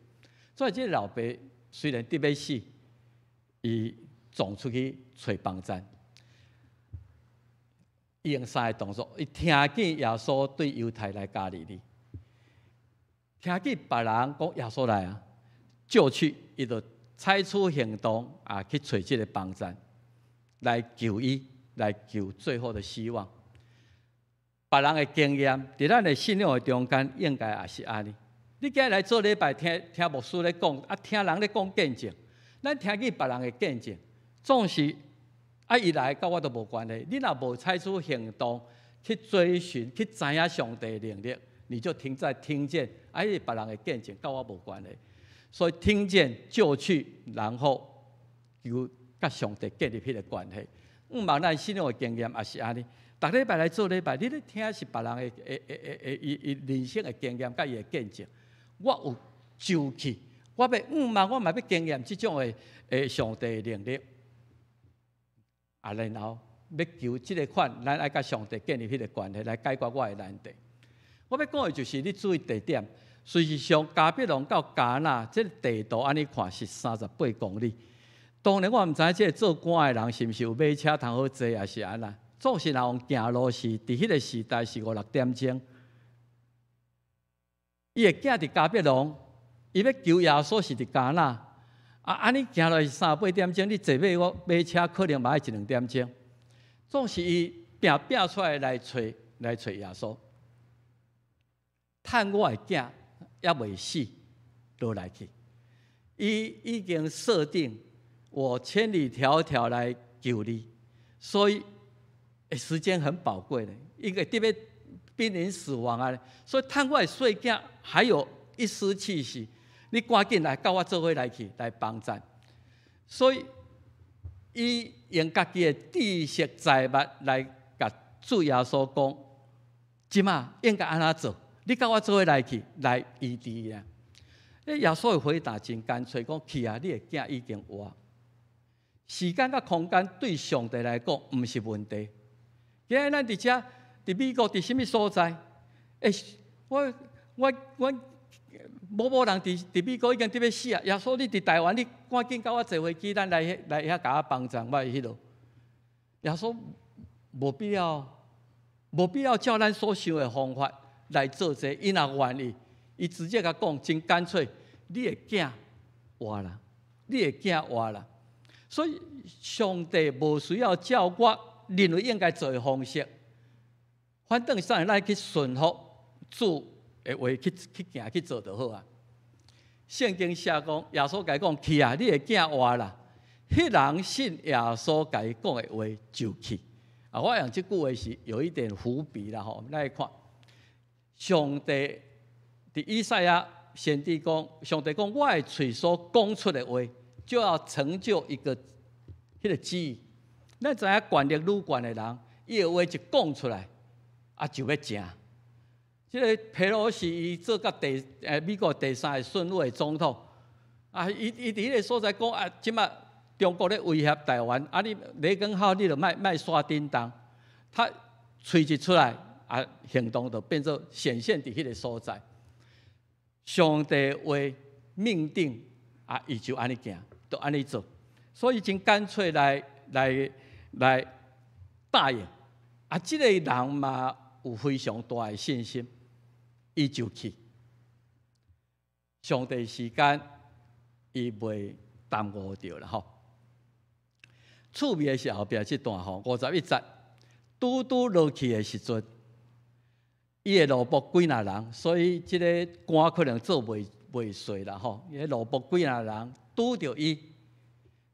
所以這個老爸雖然得欲死，伊總出去揣幫贊。伊用三個動作，伊聽見耶穌對猶太來加利利，聽見別人講耶穌來啊，就去，伊就採取行動啊，去揣這個幫贊，來救伊，來求最後的希望。別人的經驗，佇咱的信仰的中間，應該也是按呢。你今日來做禮拜，聽聽牧師咧講，啊，聽人咧講見證，咱聽見別人的見證，總是啊，伊來佮我都無關係。你若無採取行動去追尋、去知影上帝的能力，你就停在聽見，啊，彼別人的見證佮我無關係。所以聽見就去，然後求佮上帝建立彼個關係。毋茫咱信仰的經驗也是按呢。逐禮拜來做禮拜，你咧聽是別人的伊人生的經驗佮伊的見證。我有就去，我欲毋茫，我嘛欲經驗這種的上帝的能力。啊，然後欲求這个款，咱愛佮上帝建立彼個關係，來解決我的難題。我欲講的就是你注意地點，事實上，迦百農到迦拿這个地圖按呢看是38公里。當然，我毋知這个做官的人是毋是有馬車通好坐，抑是按怎。總是若用行路是佇彼個時代是五六點鐘。伊的囝佇迦百農，伊欲求耶穌是佇迦拿。啊，按呢行落去三八點鐘，你坐馬我馬車可能嘛愛一兩點鐘。總是伊拚拚出來來揣耶穌，趁我的囝猶未死，落來去。伊已經設定我千里迢迢來求你。所以，時間很寶貴的，因為特別瀕臨死亡啊，所以趁我的細囝還有一絲氣息，你趕緊來佮我做伙來去來幫贊。所以，伊用家己的知識財物來共主耶穌講，這馬應該按怎做？你佮我做伙來去來醫治伊啊！耶穌的回答真乾脆，講去啊！你的囝已經活。時間佮空間對上帝來講毋是問題。今日咱佇遮，佇美國，佇啥物所在？欸，我某某人佇美國已經佇欲死啊！耶穌，你佇台灣，你趕緊佮我坐飛機，咱來來遐共我幫贊，我的彼落。耶穌無必要照咱所想的方法來做這個，伊若願意，伊直接共講，真乾脆，你的囝活啦，你的囝活啦。所以上帝無需要照我認為應該做的方式，反正啥咱去順服主的話去行去做就好啊。聖經寫講，耶穌共伊講去啊，你的囝活啦。彼人信耶穌共伊講的話就去。啊，我用這句話是有一點伏筆啦吼。咱來看，上帝佇以賽亞先知講，上帝講，我的喙所講出的話，就要成就一個彼個旨意。咱知影權力愈懸的人，伊的話一講出來，啊就欲成。這個佩洛西伊做甲美國第三個順位的總統，啊，伊佇彼個所在講啊，這馬中國咧威脅台灣，啊你雷根號你著莫煞叮當，他喙一出來，啊行動就變做顯現佇彼個所在。上帝話命定，啊，伊就按呢行，就按呢做，所以真乾脆來答應。啊，這個人嘛有非常大的信心，伊就去。上帝時間，伊袂耽誤著啦吼。趣味的是後壁這段吼，51節，拄拄落去的時陣，伊的奴僕幾若人，所以這个官可能做袂細啦吼。伊的奴僕幾若人拄著伊，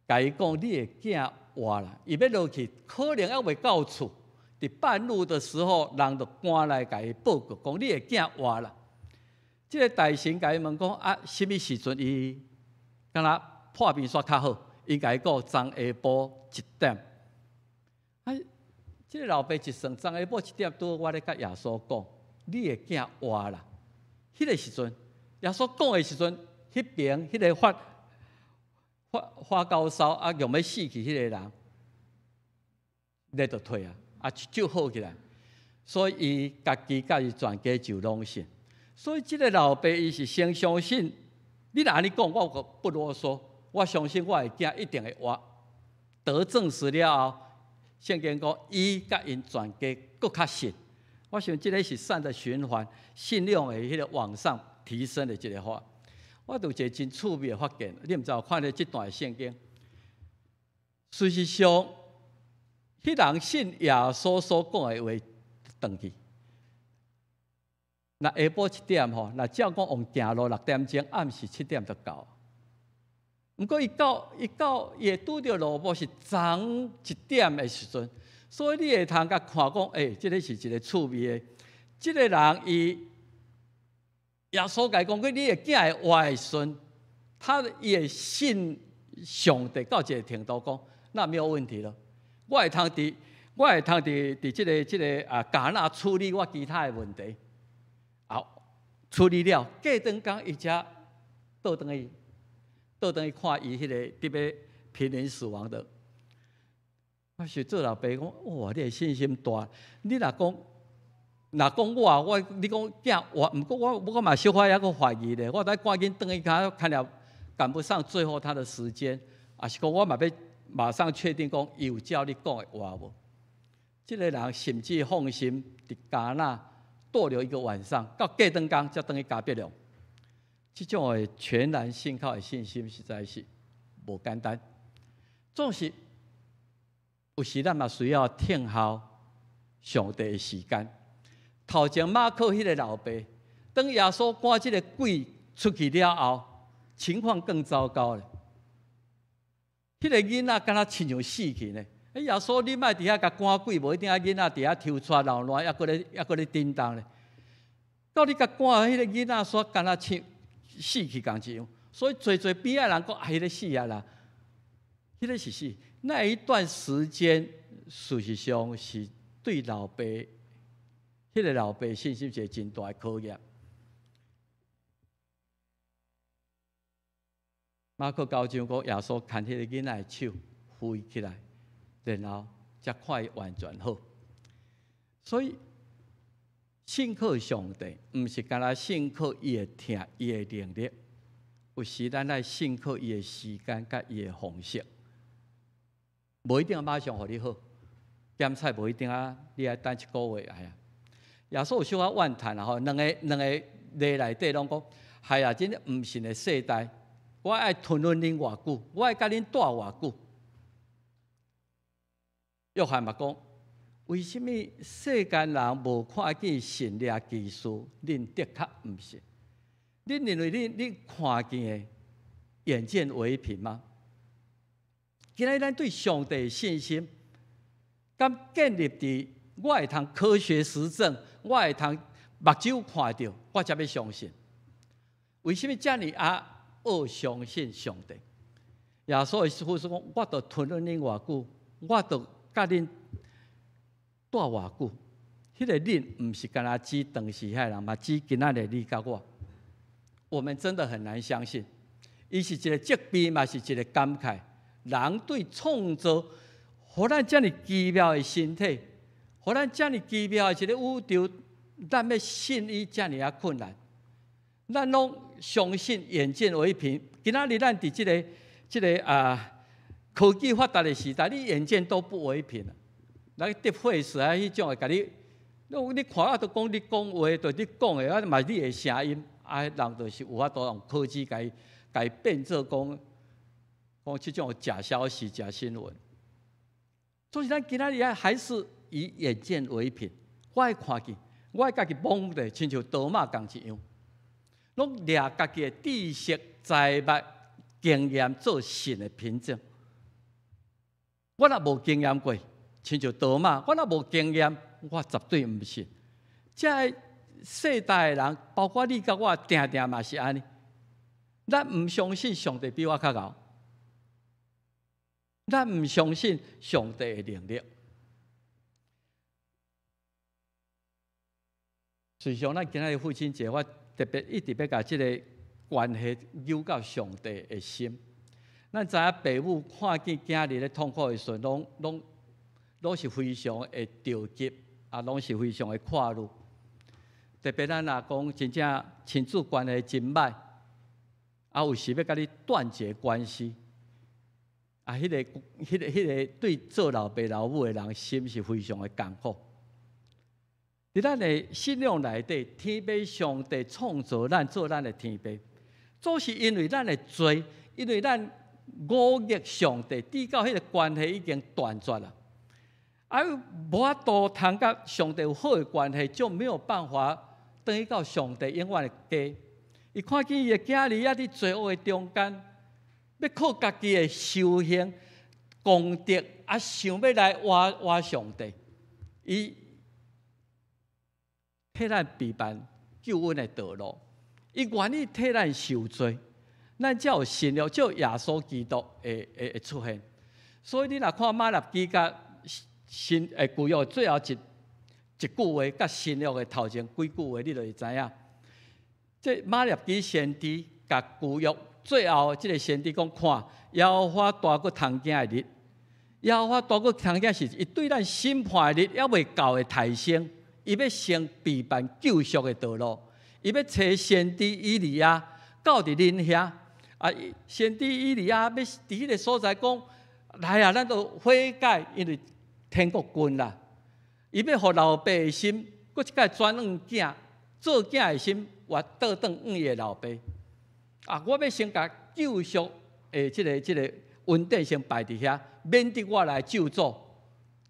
共伊講：你的囝活啦！伊欲落去，可能猶未到厝。佇半路的時候，人就趕來共伊報告，講你的囝活啦。這个大臣共伊問講：啊，啥物時陣伊敢若破病煞較好？伊共伊講，昨下晡一點。啊，這个老爸一算，昨下晡一點，拄好我咧佮耶穌講，你的囝活啦。彼个時陣，耶穌講的時陣，彼邊彼个發高燒啊，欲欲死去彼个人，熱就退啊，啊就好起來。所以伊家己佮伊全家就攏信。所以這个老爸伊是先相信，你若按呢講，我不囉嗦。我相信我的囝一定會活。得證實了後，聖經講伊佮𪜶全家閣較信。我想這个是善的循環，信仰的彼个往上提升的這个話。我有一个真趣味的發現，你毋知有看著這段聖經？事實上，彼人信耶穌所講的話，轉去。若下晡一點吼，若照講用行路6點鐘，暗時7點就到。毋過伊到伊會拄著奴僕是昨一點的時陣，所以你會通共看講，欸，這个是一個趣味的。這个人伊耶穌共伊講，你的囝會活的時陣，他伊會信上帝到一个程度講，那沒有問題了。我會通佇這個啊迦納處理我其他的問題，好處理了，過轉工伊才倒轉去。倒轉去看伊彼个佇欲瀕臨死亡的，我是做老爸講，哇！你的信心大。你若講我，你講囝活，毋過我嘛小可猶閣懷疑咧。我得趕緊轉去看，看了趕不上最後他的時間，抑是講我嘛欲馬上確定講，伊有照你講的活無？這个人甚至放心佇迦納逗留一個晚上，到過轉工才轉去迦百農。這種的全然信靠的信心，實在是無簡單。總是有時咱嘛需要聽候上帝的時間。頭前馬可彼个老爸，當耶穌趕這个鬼出去了後，情況更糟糕了。彼个囡仔敢若親像死去呢，欸，耶穌你莫佇遐共趕鬼，無一定愛囡仔佇遐抽搐鬧亂，猶閣咧叮當咧。到你共趕，彼個囡仔煞敢若像死去仝一樣。所以濟濟邊仔人講啊，彼個死啊啦，彼個是死。那一段時間，事實上是對老爸，彼個老爸信心一個真大的考驗。馬可九章講，耶穌牽彼個囡仔的手，扶伊起來，然後才看伊完全好。所以信靠上帝，毋是干焦信靠伊的疼、伊的能力，有時咱愛信靠伊的時間佮伊的方式，無一定馬上予你好，檢測無一定啊，你愛等一個月哎呀。耶穌有小可怨嘆啦吼，兩個例內底攏講，哎呀，這毋信的世代，我愛吞忍恁偌久，我愛佮恁蹛偌久。約翰嘛講，為啥物世間人無看見神蹟奇事，恁的確毋信？恁認為恁看見的眼見為憑嗎？今日咱對上帝的信心，敢建立佇我會通科學實證，我會通目睭看著，我才欲相信。為啥物遮爾啊愛相信上帝？耶穌的意思講，我著吞忍恁偌久，我著佮恁蹛偌久。彼個恁毋是干焦指當時遐人，嘛指今仔日你佮我。我們真的很難相信，伊是一個責備，嘛是一個感慨。人對創造，予咱遮爾奇妙的身體，予咱遮爾奇妙的一個宇宙，咱欲信伊遮爾仔困難。咱攏相信眼見為憑。今仔日咱佇這個啊科技發達的時代，你眼見都不為憑。來得血時啊，彼種會共你，你看啊，都講你講話，就你講的啊，嘛你的聲音啊，人就是有法度用科技共伊變做講講這種假消息、假新聞。所以咱今仔日啊，還是以眼見為憑。我愛看見，我愛家己摸著，親像多馬仝一樣，攏掠家己的知識、財物、經驗做信的憑證。我若無經驗過，親像多馬，我若無經驗，我絕對毋信。這个世代的人，包括你佮我，定定嘛是按呢。咱毋相信上帝比我較𠢕，咱毋相信上帝的能力。事實上，咱今仔日父親節，我特別一直欲共這个關係扭到上帝的心。咱知影爸母看見囝兒咧痛苦的時陣，攏是非常會著急，啊，攏是非常會看慮。特別咱若講真正親子關係真歹，啊，有時欲共你斷絕關係，啊，彼個對做老爸老母的人心是非常的艱苦。佇咱的信仰內底，天父上帝創造咱做咱的天父，總是因為咱的罪，因為咱忤逆上帝，直到彼個關係已經斷絕啦。啊，無法度通佮上帝有好的關係，就沒有辦法轉去到上帝永遠的家。伊看見伊的囝兒猶佇罪惡的中間，欲靠家己的修行功德，啊，想欲來倚倚上帝，伊替咱備辦救恩的道路，伊願意替咱受罪，咱才有信仰，才有耶穌基督會出現。所以你若看瑪拉基佮新舊約最後一句話，佮新約的頭前幾句話，你就會知影。這瑪拉基先知共舊約最後這个先知講，看耶和華大閣通驚的日，耶和華大閣通驚是伊對咱審判的日猶未到的提醒，伊欲先備辦救贖的道路，伊欲差先知以利亞到佇恁遐，啊，先知以利亞欲佇彼个所在講，來啊，咱都悔改，因為天國近啦。伊欲予老爸的心，閣一擺轉向囝，做囝的心，也倒轉向伊的老爸。啊，我欲先共救贖的這个恩典先擺佇遐，免得我來咒詛，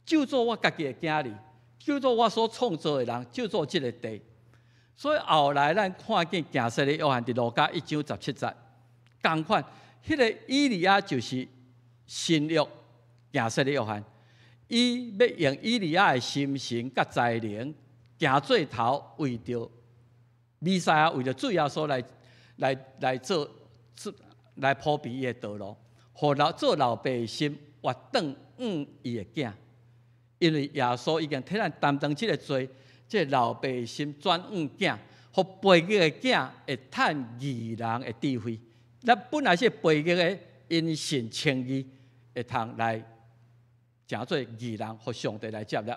咒詛我家己的囝兒，咒詛我所創造的人，咒詛這个地。所以後來咱看見行洗禮約翰佇路加1章17節，仝款，彼个以利亞就是新約行洗禮約翰。伊欲用以利亞的心神佮才能，行做頭，為著彌賽亞，為著主耶穌來做來鋪平伊的道路，予老做老爸的心活轉向伊的囝，因為耶穌已經替咱擔當這个罪，這个老爸的心轉向囝，予背逆的囝會趁義人的智慧。咱本來是背逆的，因信稱義，會通來成做義人，予上帝來接納，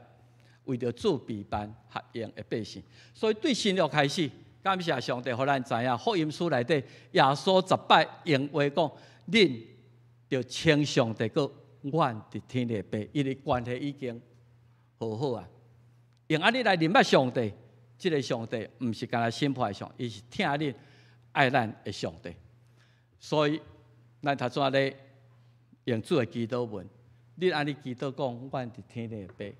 為著主備辦合用的百姓。所以對新約開始，感謝上帝，予咱知影福音書內底耶穌十擺用話講，恁著稱上帝閣阮佇天的父，因為關係已經和好啊。用按呢來認捌上帝，這个上帝毋是干焦審判的上帝，伊是疼恁愛咱的上帝。所以，咱頭先咧用主的祈禱文，你按呢祈禱講，阮佇天的父，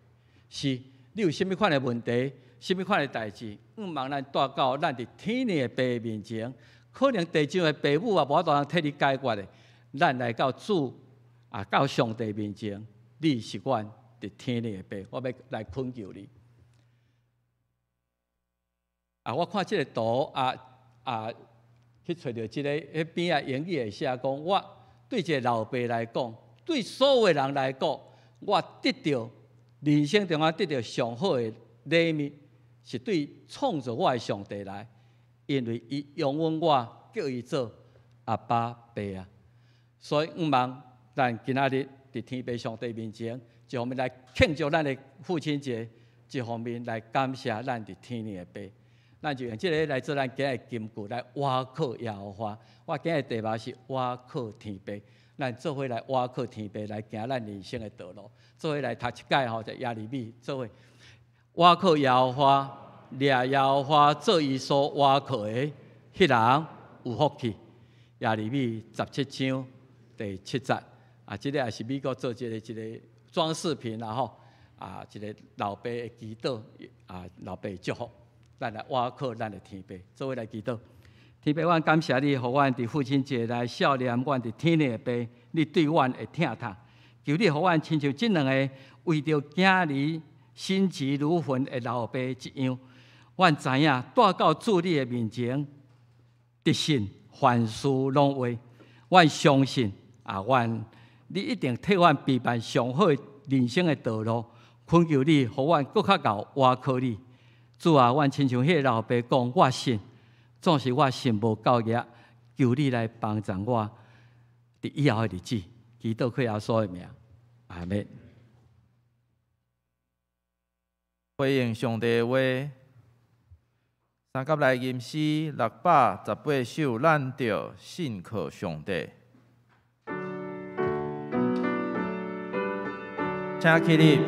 是你有啥物款的問題，啥物款的代誌，向望咱帶到咱佇天的父面前，可能地上的父母也無法度替你解決的，咱來到主啊，到上帝面前，你是阮佇天的父，我欲來懇求你。啊，我看這个圖啊啊，去揣著這个彼邊仔英語會寫講，我對一个老爸來講，對所有的人來講，我得著人生中間得著上好的禮物，是對創造我的上帝來，因為伊容允我叫伊做阿爸爸啊。所以，向望咱今仔日佇天父上帝面前，一方面來慶祝咱的父親節，一方面來感謝咱佇天的爸。咱就用這个來做咱今日金句來倚靠耶和華。我今日題目是倚靠天父，咱做伙來倚靠天父來行咱人生的道路。做伙來讀一擺吼，就耶利米做伙倚靠耶和華，掠耶和華做伊所倚靠的，彼人有福氣。耶利米17章第7節啊，這个也是美國做這个裝飾品啦吼啊，一个老爸的祈禱啊，老爸的祝福。咱來倚靠咱的天父，做伙來祈禱。天父，阮感謝你，予阮佇父親節來數念阮佇天的爸，你對阮的疼痛。求你予阮親像這兩个為著囝兒心急如焚的老爸一樣，阮知影帶到主你的面前，得信凡事攏會。阮相信啊，阮你一定替阮備辦上好的人生的道路。懇求你，予阮閣較𠢕倚靠你。主啊，阮親像彼个老爸講，我信，總是我信無夠額，求你來幫助我，佇以後的日子，祈禱靠耶穌的名，阿們。回應上帝的話，三甲來吟詩618首，咱著信靠上帝。請起立。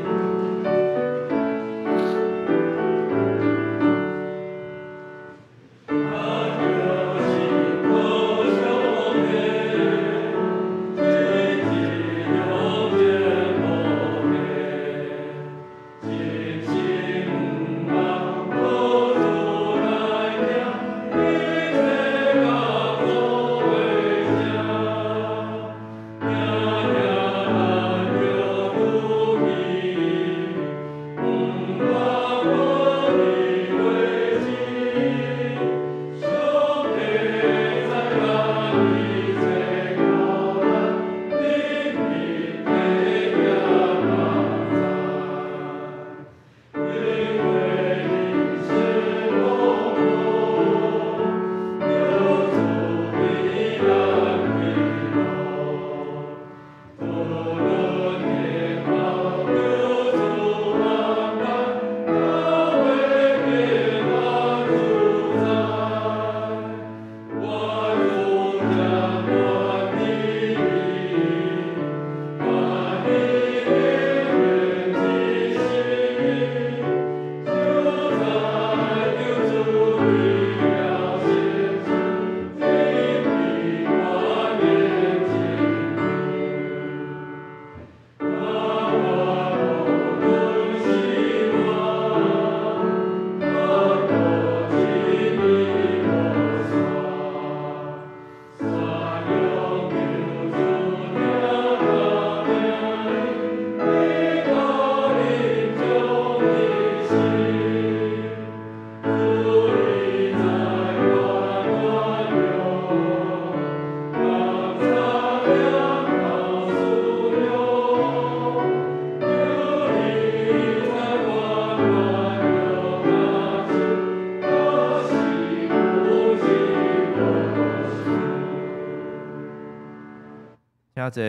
坐。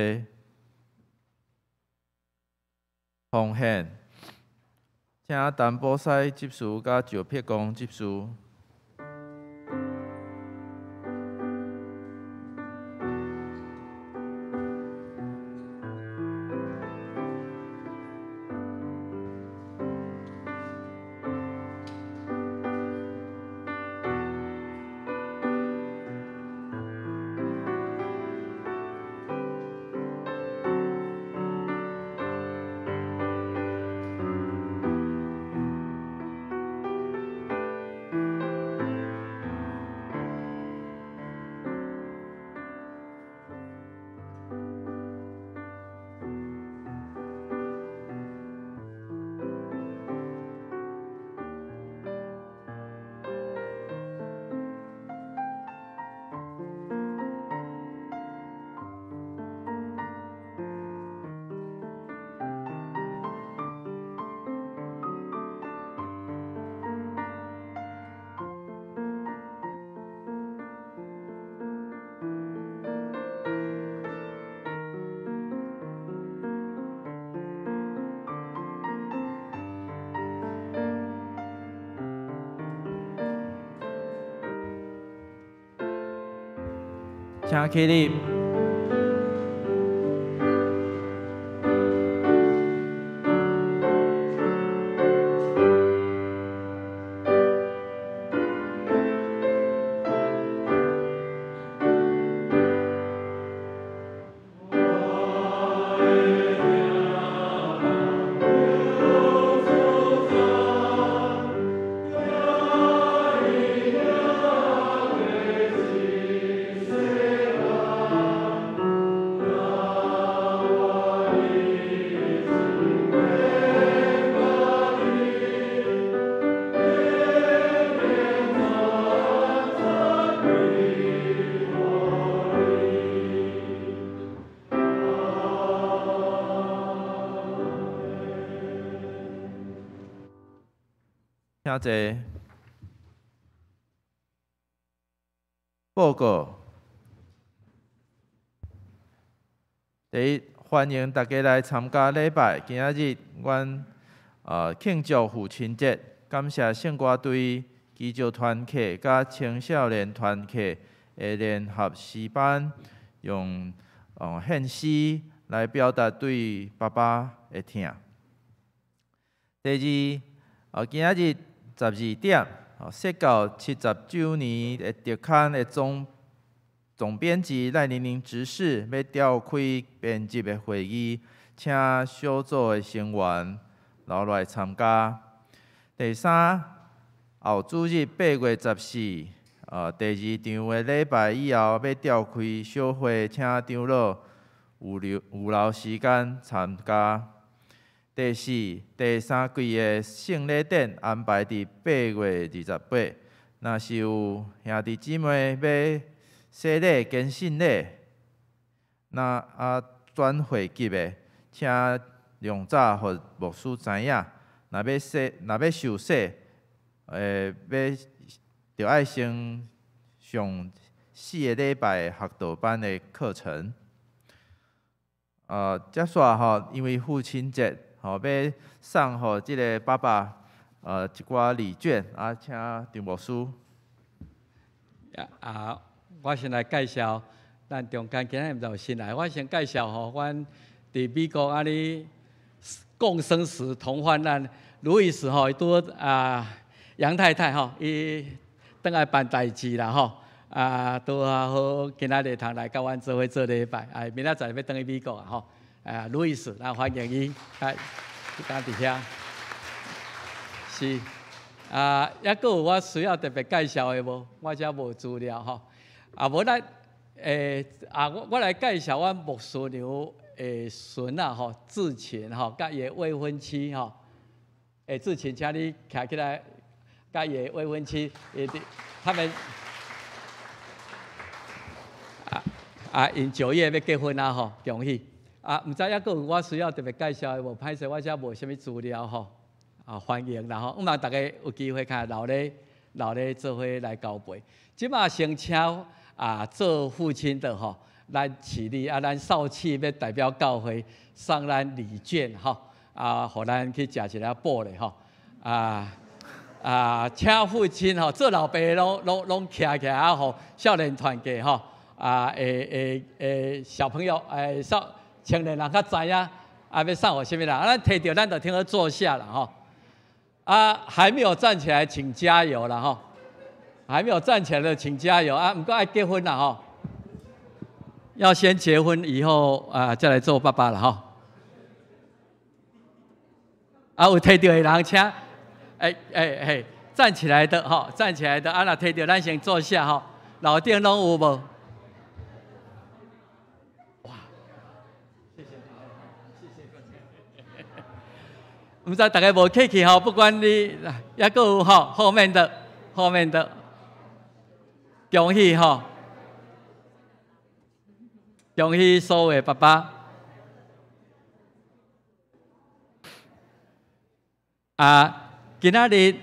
奉献，请陈宝西执事佮赵撇公执事。請起立。請坐。報告。第一，歡迎大家來參加禮拜。今仔日阮慶祝父親節，感謝聖歌隊、基督團契佮青少年團契的聯合詩班，用獻詩來表達對爸爸的疼。第二，今仔日12點，釋教70週年的特刊的總編輯賴玲玲執事欲召開編輯的會議，請小組的成員留來參加。第三，後主日8月14，第二場的禮拜以後，欲召開小會，請長老有留時間參加。第四，第三季的聖禮典安排佇8月28，若是有兄弟姊妹欲洗禮、堅信禮，那轉會籍的，請量早予牧師知影。若欲洗，若欲受洗，欲著愛先上4個禮拜學道班的課程。接續吼，因為父親節。吼，欲送予這个爸爸，一寡禮券啊，請張牧師。啊，我先來介紹，咱中間今仔毋知有新來，我先介紹吼，阮佇美國按呢共生死同患難，路易斯吼，伊拄啊楊太太吼，伊轉來辦代誌啦吼，啊，拄啊好今仔日通來佮阮做伙做禮拜，啊，明仔載欲轉去美國啊吼。啊，路易斯，咱歡迎伊，來，敢佇遐。是，啊，抑閣有我需要特別介紹的無？我遮無資料吼。啊，無咱，啊，我來介紹阮牧師娘的孫仔吼，志勤吼，佮伊的未婚妻吼。志勤，請你徛起來，佮伊的未婚妻，伊佇他們，啊，𪜶9月欲結婚啊吼，恭喜！啊，毋知抑閣有我需要特別介紹的無？歹勢，我遮無啥物資料吼。啊，歡迎啦吼！希望大家有機會看留咧留咧做伙來交陪。這馬先請啊做父親的吼，咱起立啊，咱少气欲代表教會送咱禮券吼，啊，予咱去食一下補咧吼，啊啊，請父親吼，做老爸攏攏攏徛起來啊，予少年團契吼，啊，會會會小朋友誒少青年人較知影，啊，欲送予啥物人，啊，咱提著咱就聽好坐下啦吼，啊，還沒有站起來，請加油啦吼，還沒有站起來的請加油啊，毋過愛結婚啦吼。要先結婚以後啊，再來做爸爸了哈。啊，有提著的人請，欸欸嘿，站起來的哈，站起來的啊，若提著咱先坐下哈。老頂攏有無？哇，謝謝你，謝謝。毋知大家無客氣吼，不管你抑閣有吼，後面的，後面的，恭喜吼。恭喜所有的爸爸！啊，今仔日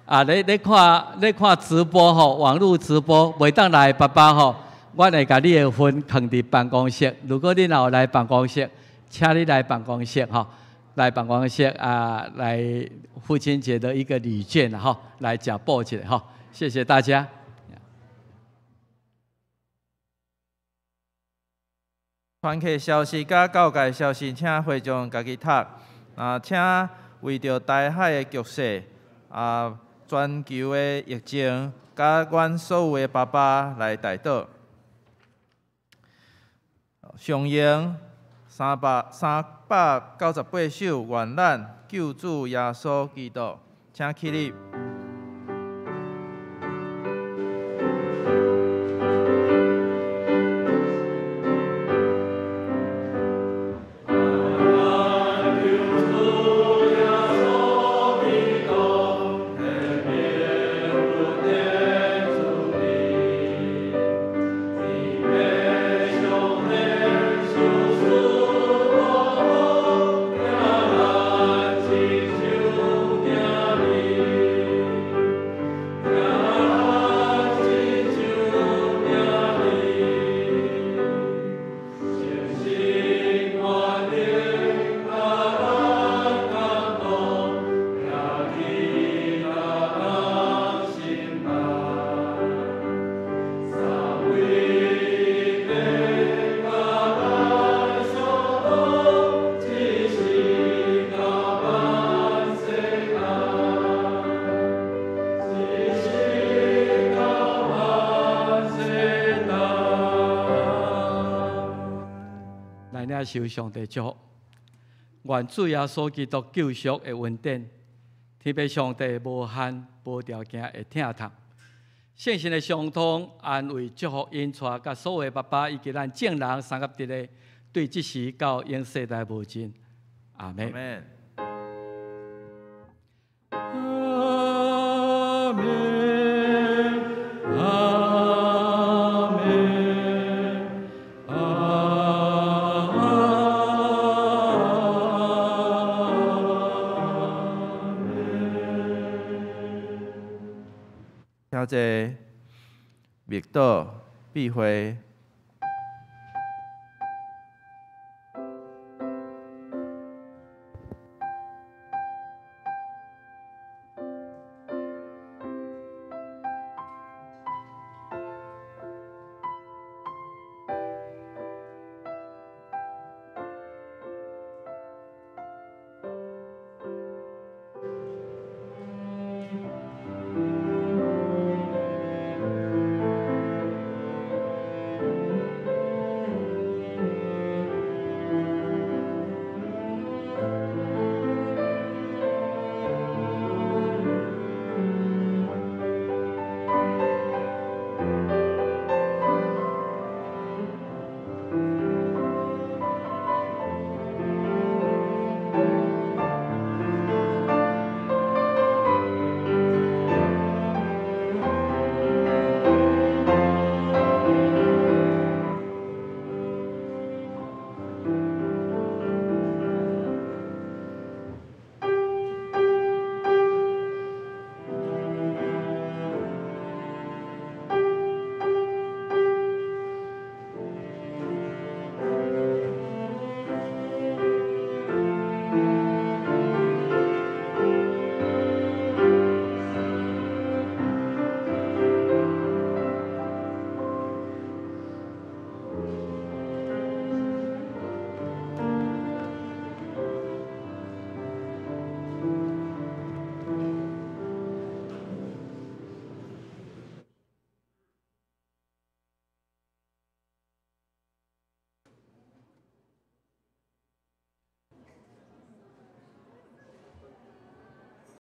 啊，咧咧看咧看直播吼，網路直播袂當來的爸爸吼，我會共你的份囥佇辦公室。如果你若有來辦公室，請你來辦公室吼，來辦公室啊，來父親節的一個禮券吼，來食補一下吼，謝謝大家。團契消息佮教界消息，請會眾家己讀。啊，請為著台海的局勢、啊全球的疫情，佮阮所有的爸爸來代禱。上詠三百三百九十八首，願咱救主耶穌基督，請起立。受上帝祝福，願主耶穌基督救贖的恩典，天父上帝無限無條件的疼痛，聖神的相通安慰祝福，引帶佮所有的爸爸以及咱眾人三合佇咧，對這時到永世代無盡。阿們。阿們，阿們，阿們。請坐，默禱、閉會。